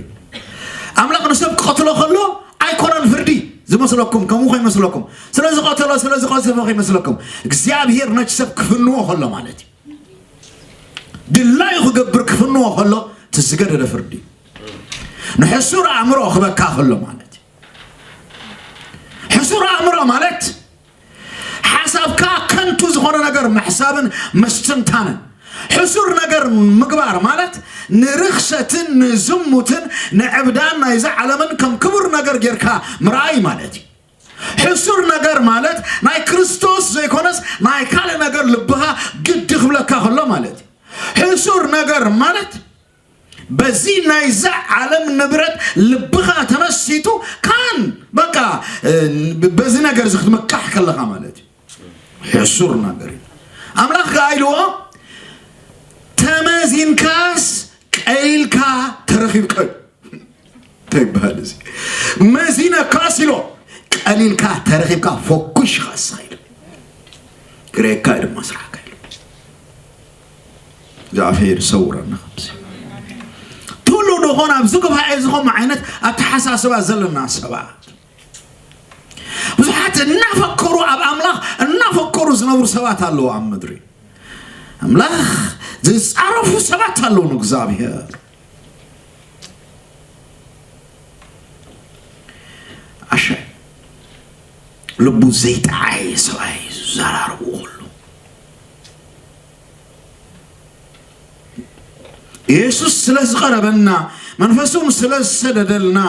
ኣምላኽ ንሰብ ክቐትሎ ከሎ ኣይኮነን ፍርዲ ዝመስለኩም፣ ከምኡ ከይመስለኩም። ስለ ዝቐተሎ፣ ስለ ዝቐሰፎ ከይመስለኩም። እግዚኣብሔር ነቲ ሰብ ክፍንዎ ከሎ ማለት እዩ። ድላዩ ክገብር ክፍንዎ ከሎ፣ እቲ ዝገደደ ፍርዲ እዩ። ንሕሱር ኣእምሮ ክበካ ከሎ ማለት እዩ። ሕሱር ኣእምሮ ማለት ሓሳብካ ከንቱ ዝኾነ ነገር ምሕሳብን ምስትንታንን። ሕሱር ነገር ምግባር ማለት ንርኽሰትን ንዝሙትን ንዕብዳን ናይዛ ዓለምን ከም ክቡር ነገር ጌርካ ምርኣይ ማለት እዩ። ሕሱር ነገር ማለት ናይ ክርስቶስ ዘይኮነስ ናይ ካልእ ነገር ልብኻ ግዲ ክብለካ ከሎ ማለት እዩ። ሕሱር ነገር ማለት በዚ ናይዛ ዓለም ንብረት ልብኻ ተመሲጡ ካን በቃ፣ እ፣ በዚ ነገር እዚ ክትምካሕ ከለኻ ማለት እዩ። ሕሱር ነገር እዩ። ኣምላኽ ከኣ ኢልዎ፣ "ተመዚንካስ ቀሊልካ ተረኺብካ" እዩ። እንታይ ይበሃል እዚ? መዚነካስ ኢሎ፣ ቀሊልካ ተረኺብካ፣ ፈኩሽካ እስኻ ኢሎ። ክርእየካ እዩ ድማ ስራሕካ ኢሎ። እግዚኣብሔር ይሰውረና ካብዚ። ትውልዶ ኾን ኣብዚ ጉባኤ ዝኾም ዓይነት ኣተሓሳስባ ዘለና ሰባት። ብዙሓት እናፈከሩ፣ ኣብ ኣምላኽ እናፈከሩ ዝነብሩ ሰባት ኣለዉ ኣብ ምድሪ። ኣምላኽ ዝጻረፉ ሰባት ኣለዉ ንእግዚኣብሔር። ልቡ ዘይጠዓየ ሰብኣይ እዩ ዝዘራረቡ ከሎ። የሱስ ስለ ዝቐረበና፣ መንፈሱ ስለ ዝሰደደልና፣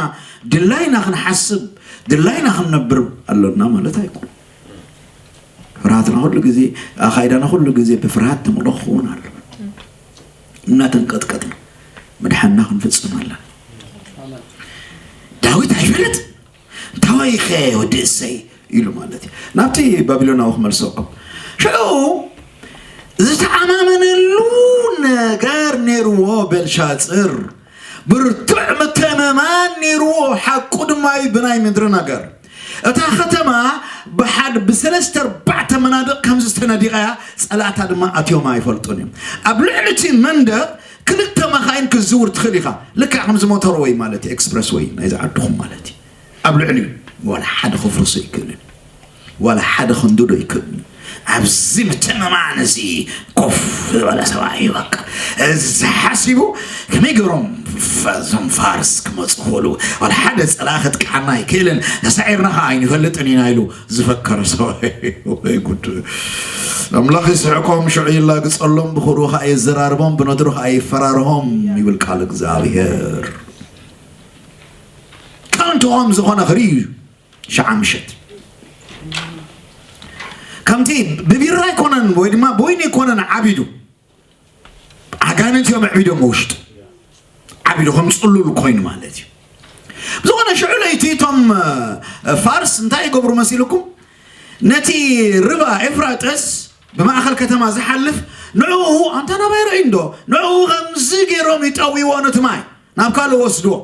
ድላይና ክንሓስብ፣ ድላይና ክንነብር ኣሎና ማለት ኣይኮን። ፍርሃትና ኩሉ ግዜ፣ ኣኻይዳና ኩሉ ግዜ ብፍርሃት ተመልኦ ክኸውን ኣሎ። እናተንቀጥቀጥና ምድሓንና ክንፍጽም ኣለና። ዳዊት ኣይፈልጥ፣ እንታወይኸ ወዲ እሰይ ኢሉ ማለት እዩ። ናብቲ ባቢሎናዊ ክመልሰኩም። ሽዑ ዝተኣማመነሉ ነገር ነይርዎ ቤልሻጽር። ብርቱዕ ምትእምማን ነይርዎ፣ ሓቁ ድማ እዩ ብናይ ምድሪ ነገር። እታ ከተማ ብሓድ ብሰለስተ ኣርባዕተ መናድቕ ከም ዝተነዲቐ እያ፣ ጸላእታ ድማ ኣትዮም ኣይፈልጡን እዮም። ኣብ ልዕሊ እቲ መንደቕ ክልተ መኻይን ክትዝውር ትኽእል ኢኻ። ልክዕ ከምዚ ሞተር ወይ ማለት እዩ፣ ኤክስፕረስ ወይ ናይዚ ዓድኹም ማለት እዩ። ኣብ ልዕሊኡ ዋላ ሓደ ክፍርሶ ኣይክእልን፣ ዋላ ሓደ ክንድዶ ኣይክእልን። ኣብዚ ምትእምማን እዚ ኮፍ ዝበለ ሰብኣይ እዩ። በቃ እዚ ሓሲቡ ከመይ ገይሮም ፈ-፣ እዞም ፋርስ ክመፁ ክእሉ፣ ዋላ ሓደ ፀላኢ ከጥቅዓና ኣይክእልን፣ ተሳዒርና ከዓ ኣይንፈልጥን ኢና ኢሉ ዝፈከረ ሰብኣይ። ወይ ጉድ! ኣምላኽ ይስሕቆም፣ ሽዑ ይላግጸሎም፣ ብኹሩ ከዓ የዘራርቦም፣ ብነድሩ ከዓ ይፈራርሆም ይብል ቃል እግዚኣብሔር። ከንቱ ከም ዝኾነ ክርኢ እዩ። ሸዓ ምሸት ከምቲ ብቢራ ኣይኮነን ወይ ድማ ቦይኒ ኣይኮነን ዓቢዱ፣ ኣጋንንት እዮም ኣዕቢዶም ውሽጡ ዓቢዱ ከም ጽሉል ኮይኑ ማለት እዩ። ብዝኾነ ሽዑ ለይቲ እቶም እ፣ ፋርስ እንታይ ይገብሩ መሲልኩም? ነቲ ርባ ኤፍራጥስ ብማእኸል ከተማ ዝሓልፍ ንዕኡ ኣንታ ናባይ ርአይ እንዶ ንዕኡ ከምዚ ገይሮም ይጠውይዎ ነቲ ማይ ናብ ካልእ ወስድዎ።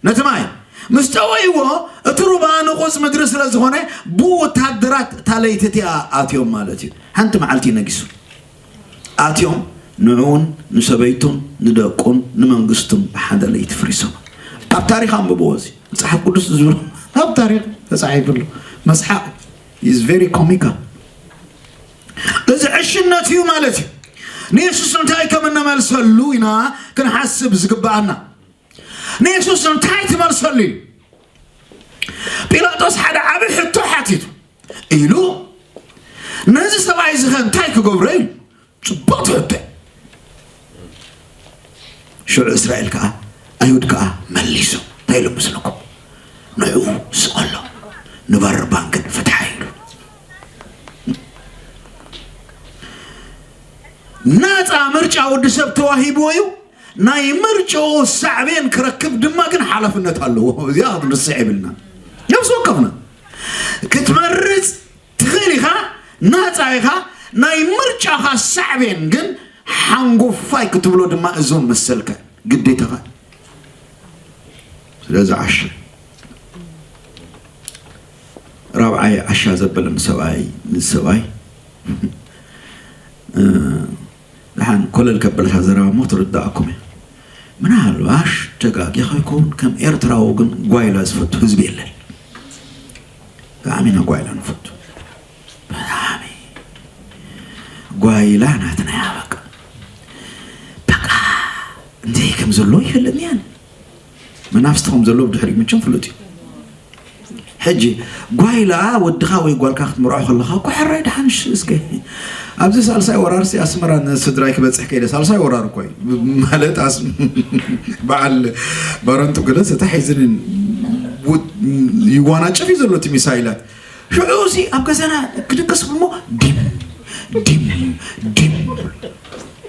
ነቲ ማይ ምስ ጠወይዎ፣ እቲ ሩባ ንቑጽ ምድሪ ስለ ዝኾነ፣ ብኡ ወተሃደራት እታ ለይቲ እቲኣ ኣትዮም ማለት እዩ። ሓንቲ መዓልቲ ነጊሱ። ኣትዮም ንዕኡን ንሰበይቱን ንደቁን ንመንግስቱን ብሓደ ለይቲ ፍሪሶም። ኣብ ታሪኽ ኣንብብዎ፣ እዚ መጽሓፍ ቅዱስ ዝብሎ ኣብ ታሪኽ ተጻሒፉ ኣሎ። መስሓቕ is very comical። እዚ ዕሽነት እዩ ማለት እዩ። ንየሱስ እንታይ ከም እነመልሰሉ ኢና ክንሓስብ ዝግብኣና። ንየሱስ እንታይ ትመልሰሉ ኢሉ ጲላጦስ ሓደ ዓቢ ሕቶ ሓቲቱ ኢሉ፣ ነዚ ሰብኣይ እዚ ኸ እንታይ ክገብሮ ኢሉ ጽቡቕ ትሕቶ። ሽዑ እስራኤል ከኣ ኣይሁድ ከኣ መሊሱ እንታይ ኢሉ ምስልኩም? ንዕኡ ስቐሎ ንበርባን ግን ፍትሓ ኢሉ። ናፃ ምርጫ ወዲ ሰብ ተዋሂብዎ እዩ። ናይ ምርጫኡ ሳዕቤን ክረክብ ድማ ግን ሓላፍነት ኣለዎ። እዚኣ ክትንስሕ የብልና። ነፍሲ ወከፍና ክትመርፅ ትኽእል ኢኻ፣ ናፃ ኢኻ። ናይ ምርጫኻ ሳዕቤን ግን ሓንጎፋይ ክትብሎ ድማ እዞም መሰልካ ግዴታኻ ስለ ዝዓሸ። ራብዓይ ዓሻ ዘበለን ሰብኣይ፣ ሰብኣይ፣ እ፣ ደሓን ኮለል ከበለታ ዘረባ እሞ ትርዳእኩም እያ። ምናልባሽ ተጋጊ ከይከውን ከም ኤርትራዊ ግን ጓይላ ዝፈቱ ህዝቢ የለን። ብጣዕሚ ኢና ጓይላ ንፈቱ። ብጣዕሚ ጓይላ ናትና እያ በቃ። በቃ እንታይ ከም ዘለዎ ይፈልጥኒ እየ። መናፍስቲ ከም ዘለዉ ብድሕሪኡ መቸም ፍሉጥ እዩ። ሕጂ ጓይላ ወድኻ ወይ ጓልካ ክትምርዖ ከለኻ እኮ ሕራይ ደሓንሽ እስከ ኣብዚ ሳልሳይ ወራርሲ ኣስመራ ንስድራይ ክበፅሕ ከይደ ሳልሳይ ወራር እኮ እዩ። ማለት ኣስ-፣ በዓል ባረንቱ ገለ ተታሒዝን ው-፣ ይዋናጨፍ እዩ ዘሎ እቲ ሚሳይላት። ሽዑ እዚ ኣብ ገዛና ክድቅስ እሞ ዲም፣ ዲም፣ ዲም።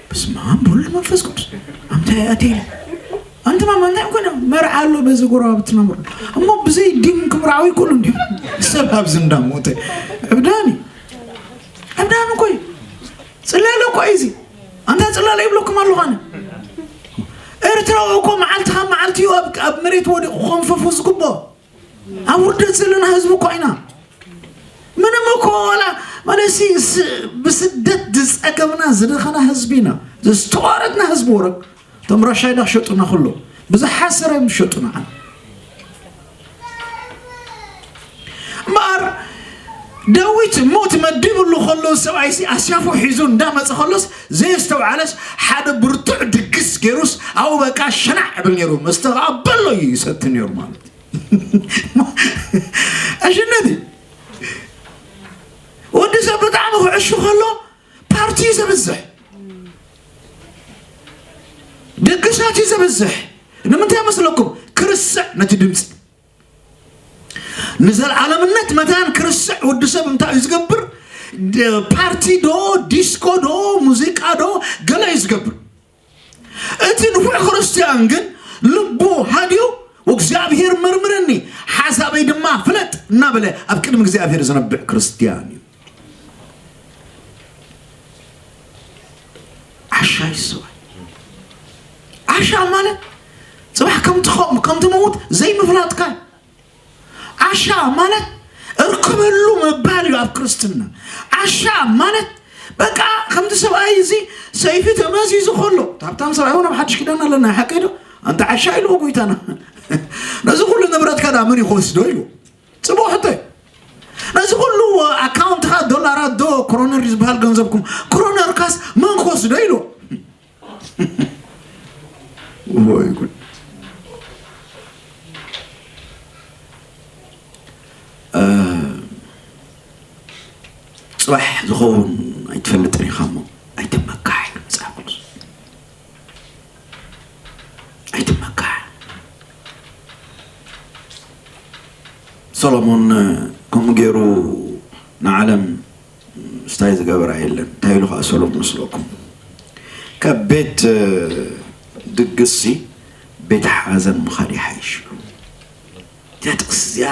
በስመ ኣብ ወወልድ መንፈስ ቅዱስ። ኣምታይ ኣትየ ኢለ። ኣንትማ ማንታይ ኮነ መርዓ ኣሎ በዚ ጎረባብትና ምር-፣ እሞ ብዘይ ዲም ክምርዓው ይክእሉ እንዲሁ። ሰብ ኣብዚ እንዳሞተ። ዕብዳን እዩ። ዕብዳን እኮ እዩ። ጽላለ እኮ እዩ እዚ። ኣንታ ጽላለ ይብለኩም ኣለኹ ኣነ። ኤርትራዊ እኮ መዓልቲ ካብ መዓልቲ እዩ ኣብ፣ ኣብ መሬት ወዲቑ ክኸንፈፉ ዝግብኦ። ኣብ ውርደት ዘለና ህዝቢ እኮ ኢና። ምንም እኮ ዋላ ማለት ሲ-፣ ስ-፣ ብስደት ዝጸገብና ዝደኸና ህዝቢ ኢና። ዝተዋረድና ህዝቢ ወረግ። እቶም ራሻይዳ ክሸጡና ከሎ ብዝሓሰረ እዮም ዝሸጡና። እምበኣር ዳዊት ሞት መዲብሉ ከሎ ሰብኣይሲ ኣስያፉ ሒዙ እንዳመጸ ከሎስ ዘየስተውዓለስ ሓደ ብርቱዕ ድግስ ገይሩስ ኣብኡ በቃ ሸናዕ እብል ነይሩ። መስተ ከኣ በሎ እዩ ይሰቲ ነይሩ ማለት እዩ። ኣሽነቲ ወዲ ሰብ ብጣዕሚ ክዕሹ ከሎ ፓርቲ እዩ ዘብዝሕ፣ ድግሳት እዩ ዘብዝሕ። ንምንታይ መስለኩም? ክርስዕ ነቲ ድምፂ። ንዘለዓለምነት መታን ክርስዕ ወዲ ሰብ እንታይ እዩ ዝገብር? ድ- ፓርቲ ዶ፣ ዲስኮ ዶ፣ ሙዚቃ ዶ፣ ገለ እዩ ዝገብር። እቲ ንፉዕ ክርስትያን ግን ልቡ ሃድዩ፣ "እግዚኣብሔር መርምረኒ፣ ሓሳበይ ድማ ፍለጥ" እናበለ ኣብ ቅድሚ እግዚኣብሔር ዝነብዕ ክርስትያን እዩ። ዓሻ ይስዋይ። ዓሻ ማለት ጽባሕ ከም ትኸ-፣ ከም ትመውት ዘይምፍላጥካ። ዓሻ ማለት እርክበሉ ምባል እዩ ኣብ ክርስትና። ዓሻ ማለት በቃ ከምቲ ሰብኣይ እዚ ሰይፊ ተመዚዙ ከሎ፣ ሃብታም ሰብኣይ እውን ኣብ ሓድሽ ኪዳን ኣለና፣ ሓቀይ ዶ? ኣንታ ዓሻ ኢልዎ ጎይታና። ነዚ ኩሉ ንብረትካ ዳ መን እዩ ክወስዶ ኢሉ? ጽቡቕ ሕቶ እዩ። ነዚ ኩሉ ኣካውንትኻ ዶላራት ዶ ክሮነር ዝበሃል ገንዘብኩም፣ ክሮነርካስ መን ክወስዶ ኢሉ? ወይ ጉድ። እ፣ ጽባሕ ዝኸውን ኣይትፈልጥን ኢኻ እሞ ኣይትመካሕ ኢሉ መጽሓፍ ቅዱስ። ኣይትመካሕ። ሰሎሞን ከምኡ ገይሩ ንዓለም ስታይ ዝገበራ የለን። እንታይ ኢሉ ኸዓ ሰሎሞን መስለኩም? ካብ ቤት ድግስሲ ቤት ሓዘን ምኻድ ይሓይሽ ኢሉ። እዛ ጥቕሲ እዚኣ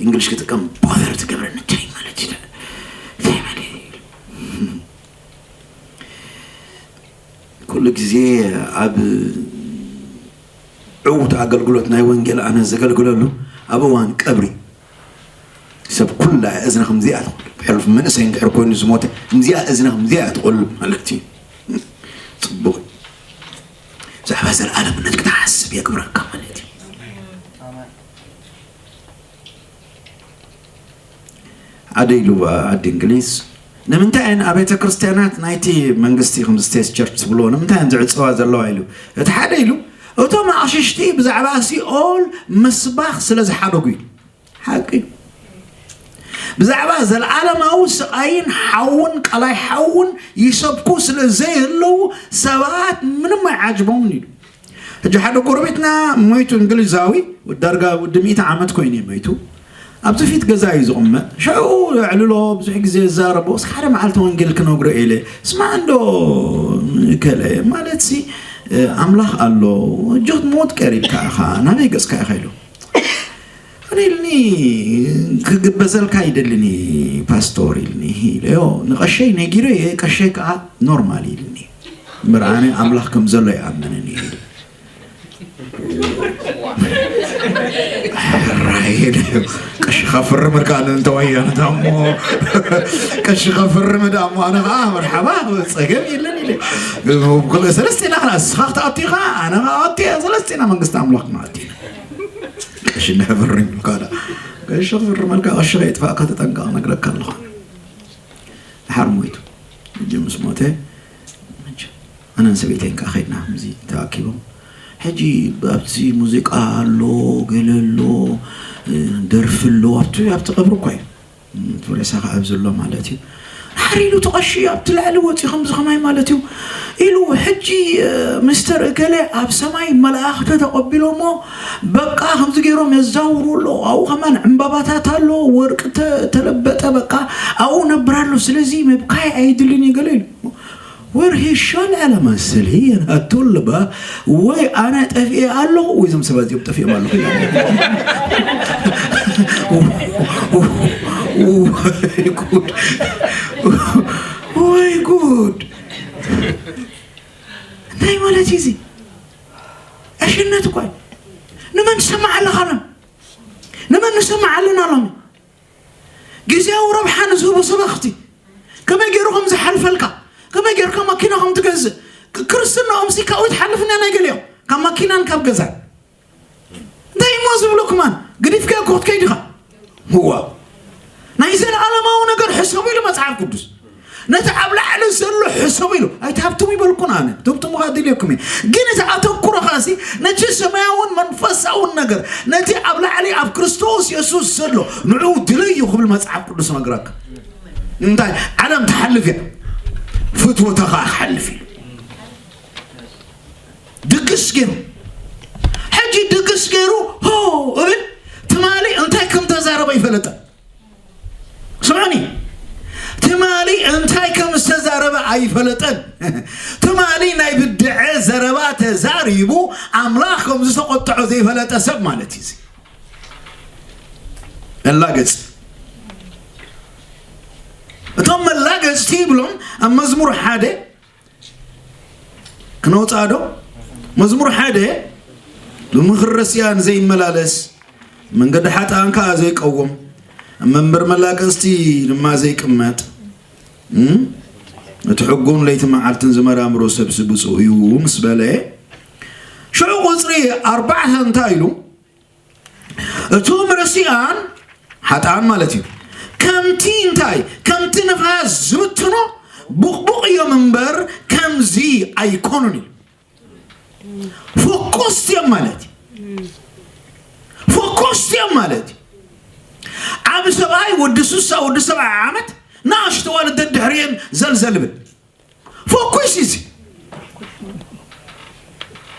እንግሊሽ ክጥቀም ቦዘር ትገብረኒ እንታይ ማለት እዩ? እንታይ ማለት እዩ? ኩሉ ግዜ ኣብ ዕዉት ኣገልግሎት ናይ ወንጌል ኣነ ዘገልግለሉ ኣብ እዋን ቀብሪ ሰብ ኩላ እዝና ከምዚኣ ትቑልብ። ብሕሉፍ መንእሰይ እንድሕር ኮይኑ ዝሞተ፣ ከምዚኣ እዝና ከምዚኣ ትቑልብ ማለት እዩ። ጽቡቕ። ብዛዕባ ዘለኣለምነት ክትሓስብ የግብረካ ማለት እዩ። ሓደ ኢሉ ዓዲ እንግሊዝ፣ ንምንታይ እየን ኣብያተ ክርስቲያናት ናይቲ መንግስቲ፣ ከም ስቴት ቸርች ዝብልዎ፣ ንምንታይ እየን ዝዕጸዋ ዘለዋ ኢሉ። እቲ ሓደ ኢሉ፣ እቶም ኣቕሽሽቲ ብዛዕባ ሲኦል ምስባኽ ስለ ዝሓደጉ እዩ። ሓቂ እዩ። ብዛዕባ ዘለዓለማዊ ስቓይን ሓውን ቃላይ ሓውን ይሰብኩ ስለ ዘይህለዉ ሰባት ምንም ኣይዓጅቦምን ኢሉ። ሕጂ ሓደ ጎረቤትና ሞይቱ፣ እንግሊዛዊ፣ ዳርጋ ወዲ ሚእቲ ዓመት ኮይኑ እዩ ሞይቱ። ኣብዚ ፊት ገዛ እዩ ዝቕመጥ። ሽዑ የዕልሎ፣ ብዙሕ ግዜ ይዛረቦ። እስኪ ሓደ መዓልቲ ወንጌል ክነግሮ ኢለ፣ "ስማዕ እንዶ እከለ፣ ማለትሲ ኣምላኽ ኣሎ፣ ሕጂ ክትሞት ቀሪብካ ኢኻ፣ ናበይ ገጽካ ኢኻ?" ኢሉ። ኣነ ኢልኒ፣ "ክግበዘልካ ይደልኒ ፓስቶር" ኢልኒ። ኢለዮ፣ ንቐሸይ ነጊረዮ፣ ቀሸይ ከኣ ኖርማል ኢልኒ። እምበር ኣነ ኣምላኽ ከም ዘሎ ይኣምንን እየ ኢሉ። ራሄል ቀሺ ከፍርም እርካ እንተወያነ ዳሞ፣ ቀሺ ከፍርም ዳሞ፣ ኣነ ከዓ መርሓባ፣ ጸገም የለን ኢለ። ሰለስቴና ክና፣ ንስኻ ክትኣቱ ኢኻ፣ ኣነ ከዓ ኣቱ እየ፣ ሰለስቴና መንግስቲ ኣምላኽ ክንኣቱ ኢና። ቀሺ እንድሕር ፍርም ኢልካ ዳ፣ ቀሺ ክፍርመልካ፣ ቀሺ ከይጥፋእካ ተጠንቀቕ፣ ነግረካ ኣለኹ። ድሓር ሞይቱ። ሕጂ ምስ ሞተ፣ መቸም ኣነን ሰበይተይን ከኣ ከይድና ከምዚ ተኣኪቦም፣ ሕጂ ኣብቲ ሙዚቃ ኣሎ፣ ገለ ኣሎ፣ ደርፊ ኣሎ፣ ኣብቲ፣ ኣብቲ ቀብሪ እኳ እዩ። እቲ ሬሳ ከኣ ኣብዚ ኣሎ ማለት እዩ። ድሓር ኢሉ እቲ ቀሺ ኣብቲ ላዕሊ ወፂኡ ከምዚ ከማይ ማለት እዩ። ኢሉ፣ "ሕጂ፣ እ፣ ሚስተር እከለ ኣብ ሰማይ መላእኽቲ ተቐቢሎሞ፣ በቃ ከምዚ ገይሮም የዛውሩ ኣለዉ። ኣብኡ ከማን ዕምባባታት ኣሎ፣ ወርቂ ተ-፣ ተለበጠ፣ በቃ ኣብኡ ነብር ኣሎ። ስለዚ ምብካይ ኣይድልን እዩ" ገለ ኢሉ። ወርሂ ሻል ዓለማ ስልሂ የንኣቱ ኣለባ፣ ወይ ኣነ ጠፊኤ ኣለኹ፣ ወይ እዞም ሰባት እዚኦም ጠፊኦም ኣለኹ። ወይ ጉድ! ወይ ጉድ! እንታይ ማለት እዩ እዚ? ዕሽነት እኮ እዩ። ንመን ትሰምዕ ኣለኻ ሎም? ንመን ንሰምዕ ኣለና ሎም? ግዜያዊ ረብሓ ንዝህቡ ሰበኽቲ ከመይ ገይሩ ከም ዝሓልፈልካ፣ ከመይ ጌርካ ማኪና ከም ትገዝእ፣ ክ-፣ ክርስትናኦም ሲ ካብኡ ትሓልፍ እኒኣ ናይ ገሊኦም፣ ካብ ማኪናን ካብ ገዛን። እንታይ እሞ ዝብለኩም ኣነ? ግዲፍካዮ እኮ ክትከይድ ኢኻ። እዋ። ናይ ዘለኣለማዊ ነገር ሕሰቡ ኢሉ መጽሓፍ ቅዱስ። ነቲ ኣብ ላዕሊ ዘሎ ሕሰቡ ኢሉ ኣይትሃብትሙ ይበልኩን ኣነ ትብትሙ ካ ድልየኩም እየ። ግን እቲ ኣተኩሮኻ ሲ ነቲ ሰማያውን መንፈሳውን ነገር ነቲ ኣብ ላዕሊ ኣብ ክርስቶስ የሱስ ዘሎ ንዑ ድለዩ ክብል መጽሓፍ ቅዱስ ነግረካ። እንታይ ዓለም ትሓልፍ እያ፣ ፍትወታ ከዓ ክሓልፍ እዩ። ድግስ ገይሩ ሕጂ ድግስ ገይሩ ሆ እብል ትማሊ እንታይ ከም ተዛረበ ይፈለጠ። ስምዑኒ፣ ትማሊ እንታይ ከም ዝተዛረበ ኣይፈለጠን። ትማሊ ናይ ብድዐ ዘረባ ተዛሪቡ ኣምላኽ ከም ዝተቆጥዖ ዘይፈለጠ ሰብ ማለት እዩ። መላገጽ እቶም መላገጽቲ ይብሎም ኣብ መዝሙር ሓደ ክነውፅኣ ዶ? መዝሙር ሓደ ብምኽሪ ረሲኣን ዘይመላለስ፣ መንገዲ ሓጥኣን ከዓ ዘይቀውም፣ ኣብ መንበር መላቀስቲ ድማ ዘይቅመጥ፣ እም? እቲ ሕጉን ለይቲ መዓልትን ዝመራምሮ ሰብሲ ብፁዕ እዩ ምስ በለ፣ ሽዑ ቁፅሪ ኣርባዕተ እንታይ ኢሉ? እቶም ረሲኣን ሓጥኣን ማለት እዩ። ከምቲ እንታይ ከምቲ ንፋስ ዝብትኖ ቡቕቡቕ እዮም እምበር ከምዚ ኣይኮኑን እዩ። ፎኮስት እዮም ማለት እዩ። ፎኮስት እዮም ማለት እዩ። ዓብ ሰብኣይ ወዲ ሱሳ ወዲ ሰብዓ ዓመት ንኣሽቱ ዋልደት ድሕሪየን ዘልዘል ብል ፎኩስ እዚ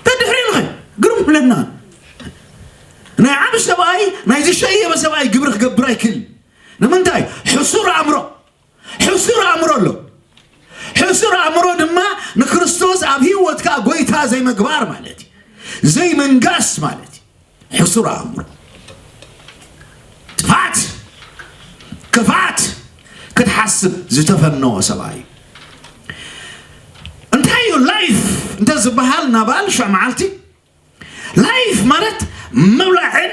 ተድሕሪ ኢልኸ ግርም ብለና ናይ ዓብ ሰብኣይ ናይ ዝሸየበ ሰብኣይ ግብሪ ክገብር ኣይክእል። ንምንታይ? ሕሱር ኣእምሮ ሕሱር ኣእምሮ ኣሎ። ሕሱር ኣእምሮ ድማ ንክርስቶስ ኣብ ህይወትካ ጎይታ ዘይምግባር ማለት እዩ። ዘይምንጋስ ማለት እዩ። ሕሱር ኣእምሮ ጥፋት ክፋት ክትሓስብ ዝተፈነወ ሰብኣይ እዩ። እንታይ እዩ ላይፍ እንተ ዝበሃል ናባል ሽዕ መዓልቲ ላይፍ ማለት ምብላዕን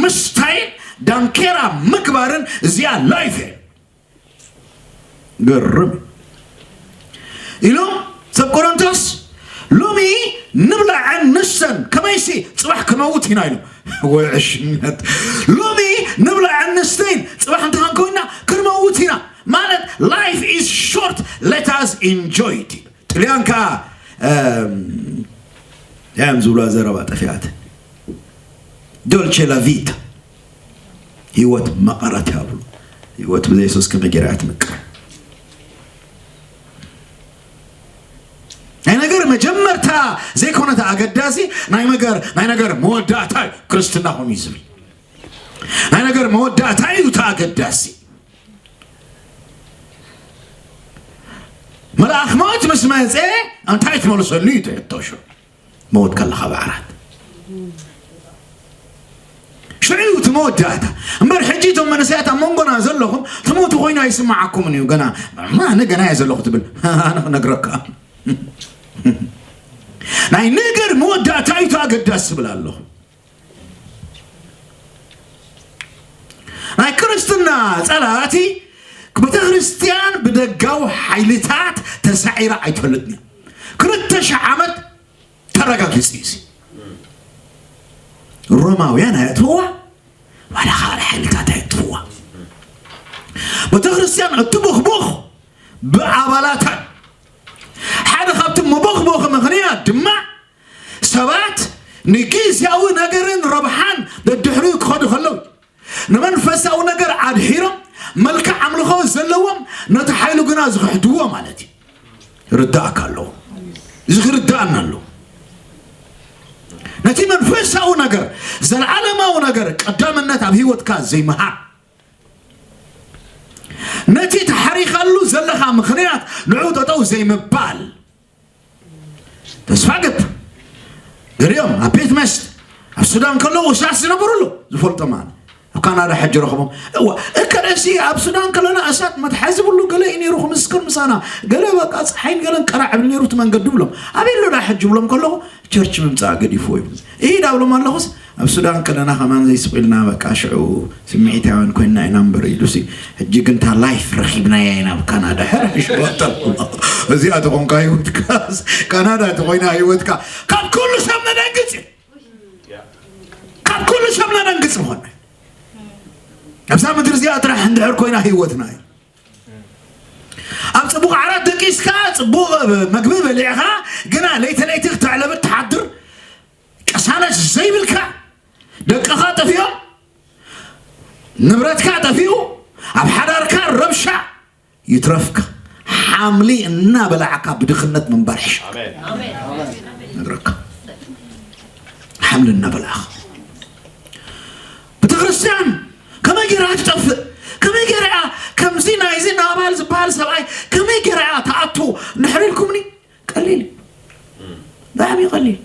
ምስታይን ዳንኬራ ምግባርን እዚኣ ላይፍ እየ። ግርም ኢሎም ሰብ ቆሮንቶስ ሎሚ ንብላዕን ንስተን ከመይሲ ፅባሕ ክመውት ኢና ኢሎም። ወይ ዕሽነት ሎሚ ንብላዕን ንስተይን ፅባሕ እንተኸንከው ኢና ክንመውት ኢና ማለት life is short, let us enjoy it። ጥልያን ከዓ እም፣ ያም ዝብላ ዘረባ ጠፊኣት ዶልቼ ላቪታ ህይወት መቐረት ያብሉ። ህይወት ብዘይ የሱስ ከመይ ገይራ እያ ትምቅር? ናይ ነገር መጀመርታ ዘይኮነታ ኣገዳሲ ናይ ነገር ናይ ነገር መወዳእታ እዩ። ክርስትና ኾም እዩ ዝብል ናይ ነገር መወዳእታ እዩ እቲ ኣገዳሲ። መልኣኽ ሞት ምስ መፀ እንታይ ትመልሰሉ እዩ ትሕቶ ሽዑ ሞት ከለኻ ብዓራት ሽዑ እዩ እቲ መወዳእታ። እምበር ሕጂ እቶም መንእሰያት ኣብ መንጎና ዘለኹም ትሞቱ ኮይኑ ኣይስምዓኩምን እዩ። ገና ማነ ገና እየ ዘለኹ ትብል ኣነ ክነግረካ ናይ ነገር መወዳእታ እዩ ኣገዳሲ ዝብል ኣለኹ። ናይ ክርስትና ጸላእቲ ቤተ ክርስቲያን ብደጋዊ ሓይልታት ተሳዒራ ኣይትፈልጥን እያ። ክልተ ሽሕ ዓመት ተረጋጊጹ እዩ። ሮማውያን ኣየጥፍዋ ዋላ ካልእ ሓይልታት ኣየጥፍዋ። ቤተ ክርስቲያን እትቦኽቦኽ ብኣባላታ ሓደ ካብቲ መቦኽቦኺ ምኽንያት ድማ ሰባት ንግዝያዊ ነገርን ረብሓን ደድሕሪኡ ክኸዱ ከለዉ ንመንፈሳዊ ነገር ኣድሒሮም መልክዕ ኣምልኾ ዘለዎም ነቲ ሓይሉ ግና ዝኽሕድዎ ማለት እዩ። ርዳእካ ኣለዎ። እዚ ክርዳእና ኣለዎ። ነቲ መንፈሳዊ ነገር ዘለዓለማዊ ነገር ቀዳምነት ኣብ ህይወትካ ዘይምሃብ ነቲ ተሓሪኻሉ ዘለኻ ምኽንያት ንዑ ጠጠው ዘይምባል ተስፋ ገብ ገሊኦም ኣብ ቤት መስት ኣብ ሱዳን ከለዉ እሳት ዝነበሩ ኣለዉ ዝፈልጦም ኣነ ኣብ ካናዳ ሕጂ ረኽቦም እዋ እከለሲ ኣብ ሱዳን ከለና እሳት መትሓዚ ብሉ ገለ እዩ ነይሩ ክምስክር ምሳና ገለ በቃ ፀሓይን ገለን ቀራዕ ብል ነይሩ እቲ መንገዲ ብሎም ኣበይ ኣሎ ዳ ሕጂ ብሎም ከለኹ ቸርች ምምፃእ ገዲፍዎ ይብሉ ኢሂ ዳብሎም ኣለኹስ ኣብ ሱዳን ከለና ከማን ዘይስቕ ኢልና በቃ ሽዑ ስምዒታውያን ኮይንና ኢና እምበር ኢሉሲ ሕጂ ግን እታ ላይፍ ረኺብናያ ኢና ኣብ ካናዳ ሕርሕሽ በጠል እዚኣ ተኾንካ ህይወትካ ካናዳ ተኾይና ህይወትካ ካብ ኩሉ ሰብ ነደንግፅ እዩ ካብ ኩሉ ሰብ ነደንግፅ ዝኾነ ኣብዛ ምድሪ እዚኣ ጥራሕ እንድሕር ኮይና ህይወትና እዩ ኣብ ጽቡቕ ዓራት ደቂስካ፣ ጽቡቕ መግቢ በሊዕኻ፣ ግና ለይቲ ለይቲ ክተዕለብት ትሓድር፣ ቅሳነት ዘይብልካ፣ ደቅኻ ጠፊኦም፣ ንብረትካ ጠፊኡ፣ ኣብ ሓዳርካ ረብሻ ይትረፍካ፣ ሓምሊ እናበላዕካ ብድኽነት ምንባር ይሻል። ነግረካ፣ ሓምሊ እናበላዕኻ፣ ቤተክርስትያን ከመይ ገይራ ትጠፍእ? ከመይ ገይራ እያ ከምዚ ናይዚ ናባል ዝበሃል ሰብኣይ ከመይ ገይራ እያ ትኣቱ? እንድሕር ኢልኩምኒ፣ ቀሊል እዩ። ብጣዕሚ እዩ ቀሊል።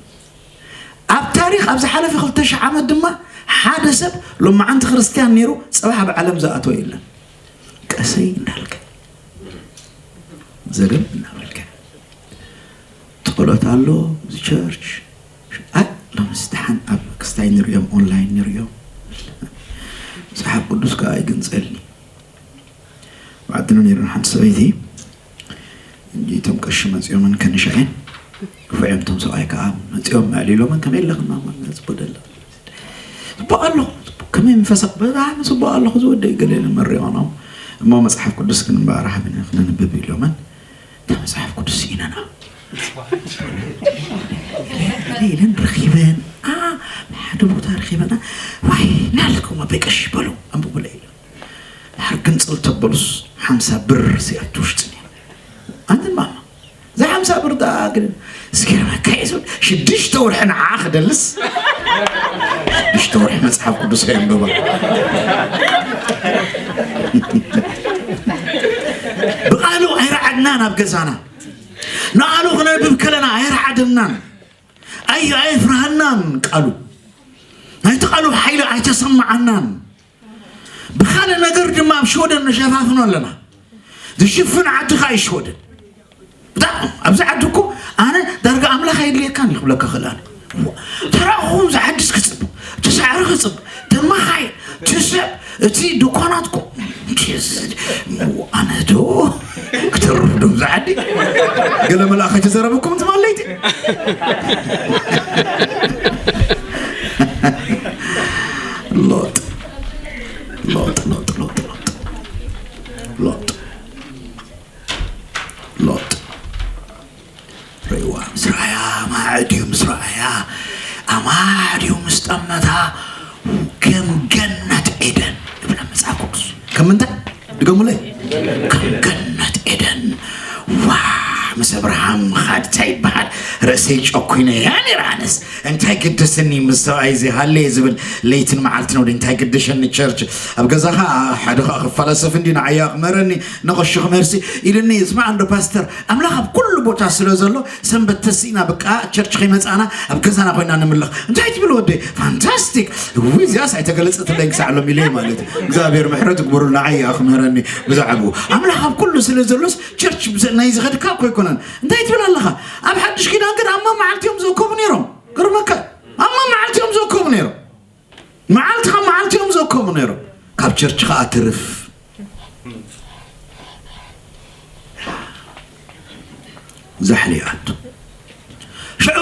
ኣብ ታሪኽ ኣብ ዝሓለፈ ክልተ ሽሕ ዓመት ድማ ሓደ ሰብ ሎማዓንቲ ክርስትያን ነይሩ፣ ጽባሕ ኣብ ዓለም ዝኣተወ የለን። ቀሰይ እንዳልከ፣ ዘገም እናበልከ፣ ጸሎት ኣሎ፣ እዚ ቸርች። ኣይ፣ ሎምስ ደሓን ኣብ ክስታይ ንርእዮም፣ ኦንላይን ንርእዮም። መጽሓፍ ቅዱስ ከኣ ኣይግንጸልኒ። ብዓድና ነይረን ሓንቲ ሰበይቲ፣ እንጂ እቶም ቀሺ መጺኦመን ከንሻ እየን። ክፉዕ እዮም እቶም ሰብኣይ ከኣ መጺኦም ኣዕሊሎመን፣ ከመይ ኣለኽን ማማ? ጽቡቕ ደላ። ጽቡቕ ኣለኹ። ጽቡቕ፣ ከመይ መንፈሳ? ብጣዕሚ ጽቡቕ ኣለኹ ዝወደይ፣ ገለ ኢለን መሪቖኖም። እሞ መጽሓፍ ቅዱስ ግን እምበኣር ሃብኒ ክነንብብ ኢሎመን። እታ መጽሓፍ ቅዱስ ስኢነና። ገለ ኢለን ረኺበን፣ ኣ፣ ሓደ ቦታ ረኺበን፣ ኣ፣ ዋይ፣ ናልኩም ኣቦይ ቀሺ በሉ፣ ኣንብቡለይ ኢለን። ድሓር ግንጽል ተበሉስ ሓምሳ ብር ሲኣቱ ውሽጥን እያ። ኣንትን ማማ፣ እዛ ሓምሳ ብር ደኣ ግን እስኪ ረመካ እዩ ዝብል፣ ሽዱሽተ ወርሒ ንዓ ክደልስ፣ ሽዱሽተ ወርሒ መጽሓፍ ቅዱስ ከየንብባ። ብቃሉ ኣይረዓድናን ኣብ ገዛና። ንቃሉ ክነንብብ ከለና ኣይረዓደናን። ኣይ-፣ ኣየፍርሃናን ቃሉ። ናይቲ ቃሉ ሓይሊ ኣይተሰማዓናን። ብኻልእ ነገር ድማ ኣብ ሽወደን ንሸፋፍኖ ኣለና። ዝሽፍን ዓዲ ኸኣ እዩ ሽወደን። ብጣዕሚ ኣብዚ ዓዲ እኮ ኣነ ዳርጋ ኣምላኽ ኣየድልየካን እዩ ክብለካ ክእል ኣነ። ተራእኹም ዝዓድስ ክጽብ፣ እቲ ሳዕሪ ክጽብ፣ ተማኻይ፣ ትስብ፣ እቲ ድኳናት እኮ፣ ኣነ ዶ ክተርፍ ዶ ኣብዚ ዓዲ? ገለ መልኣኽ ኣይተዘረበኩም ትማል ለይቲ? ሎጥ፣ ሎጥ፣ ሎጥ፣ ሎጥ፣ ሎጥ፣ ሎጥ፣ ሎጥ። ርእይዋ ምስ ረኣያ፣ ኣማዕድዩ ምስ ረኣያ፣ ኣማዕድዩ ምስ ጠመታ፣ ከም ገነት ኤደን ይብላ መጽሓፍ ቅዱስ። ከም ምንታይ? ድገሙለይ። ከም ገነት ኤደን። ዋ፣ ምስ ኣብርሃም ምኻድ እንታይ ይበሃል? ርእሰይ ጨኩነ እያ ነይራ ኣነስ። እንታይ ግድስኒ ምስ ሰብኣይ እዚ ሃለየ ዝብል ለይትን መዓልትን ወዲ እንታይ ግድሸኒ ቸርች። ኣብ ገዛኻ ሓደ ኸኣ ክፈላሰፍ እንዲ ንዓያ ክመረኒ፣ ንቐሹ ክመርሲ ኢልኒ፣ ስማዕ እንዶ ፓስተር፣ ኣምላኽ ኣብ ኩሉ ቦታ ስለ ዘሎ፣ ሰንበት ተሲእና በቃ ቸርች ከይመጻና ኣብ ገዛና ኮይና ንምለኽ። እንታይ ትብል ወደይ? ፋንታስቲክ። እውይ፣ እዚኣስ ኣይተገለጸትለይን ክሳዕ ሎሚ ኢለ ማለት እዩ። እግዚኣብሔር ምሕረት ይግበረሉ፣ ንዓይ እያ ክምህረኒ ብዛዕባኡ። ኣምላኽ ኣብ ኩሉ ስለ ዘሎስ ቸርች ብዘ-፣ ናይ ዝኸድካ እኮ ኣይኮነን። እንታይ ትብል ኣለኻ? ኣብ ሓድሽ ኪዳን ግን ኣብ መዓልቲ እዮም ዝእከቡ ነይሮም። ገርመካ። ኣብ መዓልቲ እዮም ዝእከቡ ነይሮም። መዓልቲ ካብ መዓልቲ እዮም ዘከሙ ነይሮም። ካብ ቸርች ኸኣ ትርፍ ዛሕሊ ኣቱ። ሽዑ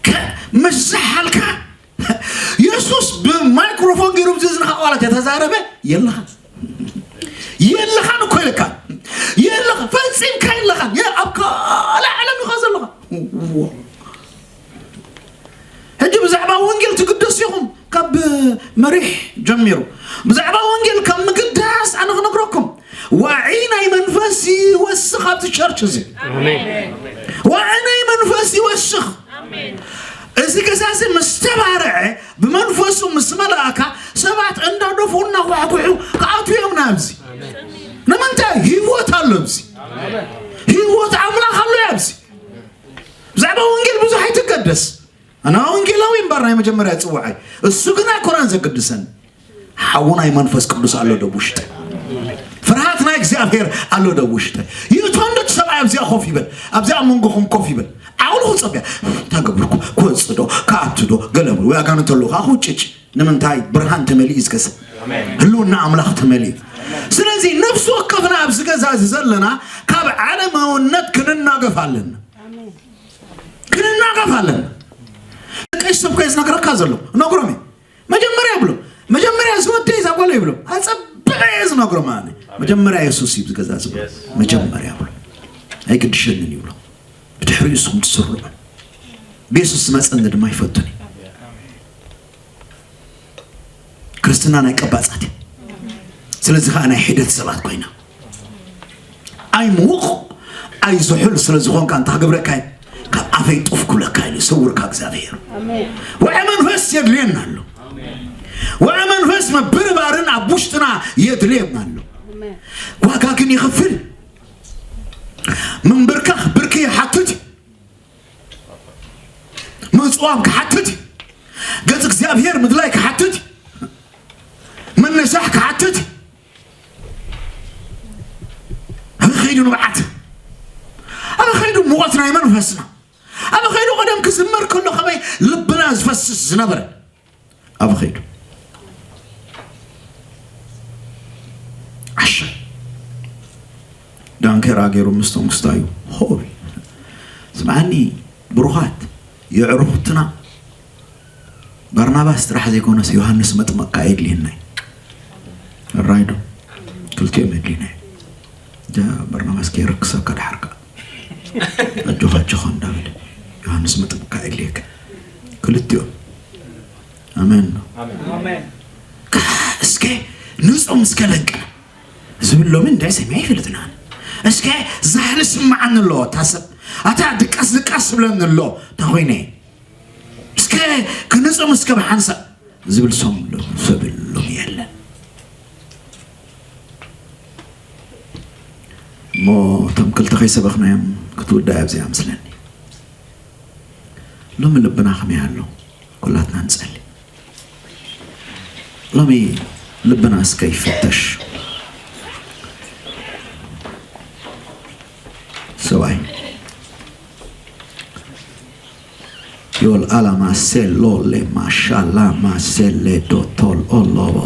ከ-፣ ምስ ዝሓልካ የሱስ ብማይክሮፎን ገይሩ ብዚ ዝንኻ ቃላት የተዛረበ የለኻን። የለኻን እኮ ኢልካ። የለኻ፣ ፈጺምካ የለኻን። የ-፣ ኣብ ካልእ ዓለም ኢኻ ዘለኻ። ሕጂ ብዛዕባ ወንጌል ትግደሱ ኢኹም። ካብ መሪሕ ጀሚሩ ብዛዕባ ወንጌል ካብ ምግዳስ ኣነ ክነግረኩም፣ ዋዒ ናይ መንፈስ ይወስኽ ኣብዚ ቸርች እዚ። ኣሜን። ዋዒ ናይ መንፈስ ይወስኽ። ኣሜን። እዚ ገዛ እዚ ምስ ተባርዐ፣ ብመንፈሱ ምስ መላእካ፣ ሰባት እንዳደፉ እናኳሕኩሑ ክኣትዉ እዮም ናብዚ። ኣሜን። ንምንታይ? ህይወት ኣሎ ኣብዚ። ኣሜን። ህይወት ኣምላኽ ኣሎ ኣብዚ። ብዛዕባ ወንጌል ብዙሕ ኣይትገደስ። ኣነ ወንጌላዊ እምበር ናይ መጀመርያ ጽውዓይ። እሱ ግን ኣይኮነን ዘገድሰን። ሓዉ ናይ መንፈስ ቅዱስ ኣሎ ዶ ውሽጠ። ፍርሃት ናይ እግዚኣብሔር ኣሎ ዶ ውሽጠ። ይእቶ እንዶ እቲ ሰብኣይ ኣብዚኣ ኮፍ ይበል። ኣብዚኣ መንጎኹም ኮፍ ይበል። ዓቕሉ ክጸብያ። እንታይ ገብርኩ? ክወጽእ ዶ? ክኣቱ ዶ? ገለ በሉ። ወይ ኣጋንንት ኣለዉ። ከዓ ክውጭጭ። ንምንታይ? ብርሃን ተመሊኡ ዝገሰ። ኣሜን። ህልውና ኣምላኽ ተመሊኡ። ስለዚ ነፍሲ ወከፍና ኣብዚ ገዛ እዚ ዘለና ካብ ዓለማውነት ክንናገፍ ኣለና። ክንናገፍ ኣለና። ቀሽ ሰብ ኮየ ዝነግረካ ዘሎ። ነግሮም እዩ። መጀመርያ ይብሎ። መጀመርያ ዝወደይ እዛ ጓል ይብሎ። ኣጸብቐ እየ ዝነግሮም ኣነ። መጀመርያ የሱስ እዩ ዝገዛ ዝብሎ። መጀመርያ ብሎ ኣይግድሸንን ይብሎ። ብድሕሪኡ ንስኹም ትስርዑ። ብየሱስ ዝመፀኒ ድማ ይፈቱኒ። ክርስትና ናይ ቀባፃት እዩ። ስለዚ ከዓ ናይ ሒደት ሰባት ኮይና፣ ኣይ ምዉቕ ኣይ ዝሑል ስለ ዝኾንካ እንታይ ክብለካ እዩ? ካብ ኣፈይ ጡፍ ክብለካ ኢሉ ይሰውርካ እግዚኣብሔር። ውዐ መንፈስ የድልየና ኣሎ። ውዐ መንፈስ ምብርባርን ኣብ ውሽጥና የድልየና ኣሎ። ዋጋ ግን ይኸፍል። ምንብርካኽ ብርኪ ይሓትት እዩ። ምጽዋም ክሓትት እዩ። ገጽ እግዚኣብሔር ምድላይ ክሓትት እዩ። ምንሳሕ ክሓትት እዩ። ኣበይ ኸይዱ ንብዓት? ኣበይ ኸይዱ ሙቐት ናይ መንፈስና? ኣበይ ኸይዱ ቀደም ክዝመር ከሎ ከመይ ልብና ዝፈስስ ዝነበረ? ኣበይ ኸይዱ? ዓሻ ዳንኬራ ገይሩ ምስቶም ክስታዩ ሆቢ። ስምዓኒ ብሩኻት የዕሩኽትና በርናባስ ጥራሕ ዘይኮነስ ዮሃንስ መጥመቕ ከኣ የድልየና እዩ። ራይዶ ክልቲኦም የድልዩና እዩ። እዛ በርናባስ ከይረክሰካ ድሓር ከኣ ኣጆኻ ኣጆኻ እንዳበለ ዮሃንስ መጥምቅ ከኣ የድልየካ። ክልቲኦም። ኣሜን ነው። እስከ ንጾም እስከ ለንቅና ዝብል ሎሚ እንታይ ሰሚዐ ይፈልጥና። እስከ ዛህሊ ስምዓኒ ኣሎ ታሰብ ኣታ ድቃስ ድቃስ ዝብለኒ ኣሎ ተኾይነ እስከ ክንጾም እስከ ብሓንሳእ ዝብል ሶም ሎ- ሰብ ሎሚ የለን። እሞ እቶም ክልተ ከይሰበኽናዮም ክትውዳእ ኣብዚኣ ምስለኒ። ሎሚ ልብና ከመይ ኣሎ? ኩላትና ንጸሊ። ሎሚ ልብና እስከ ይፍተሽ። ሰብኣይ ዮል ኣላማ ሴሎ ሌማ ሻላማ ሴሌ ዶቶል ኦሎቦ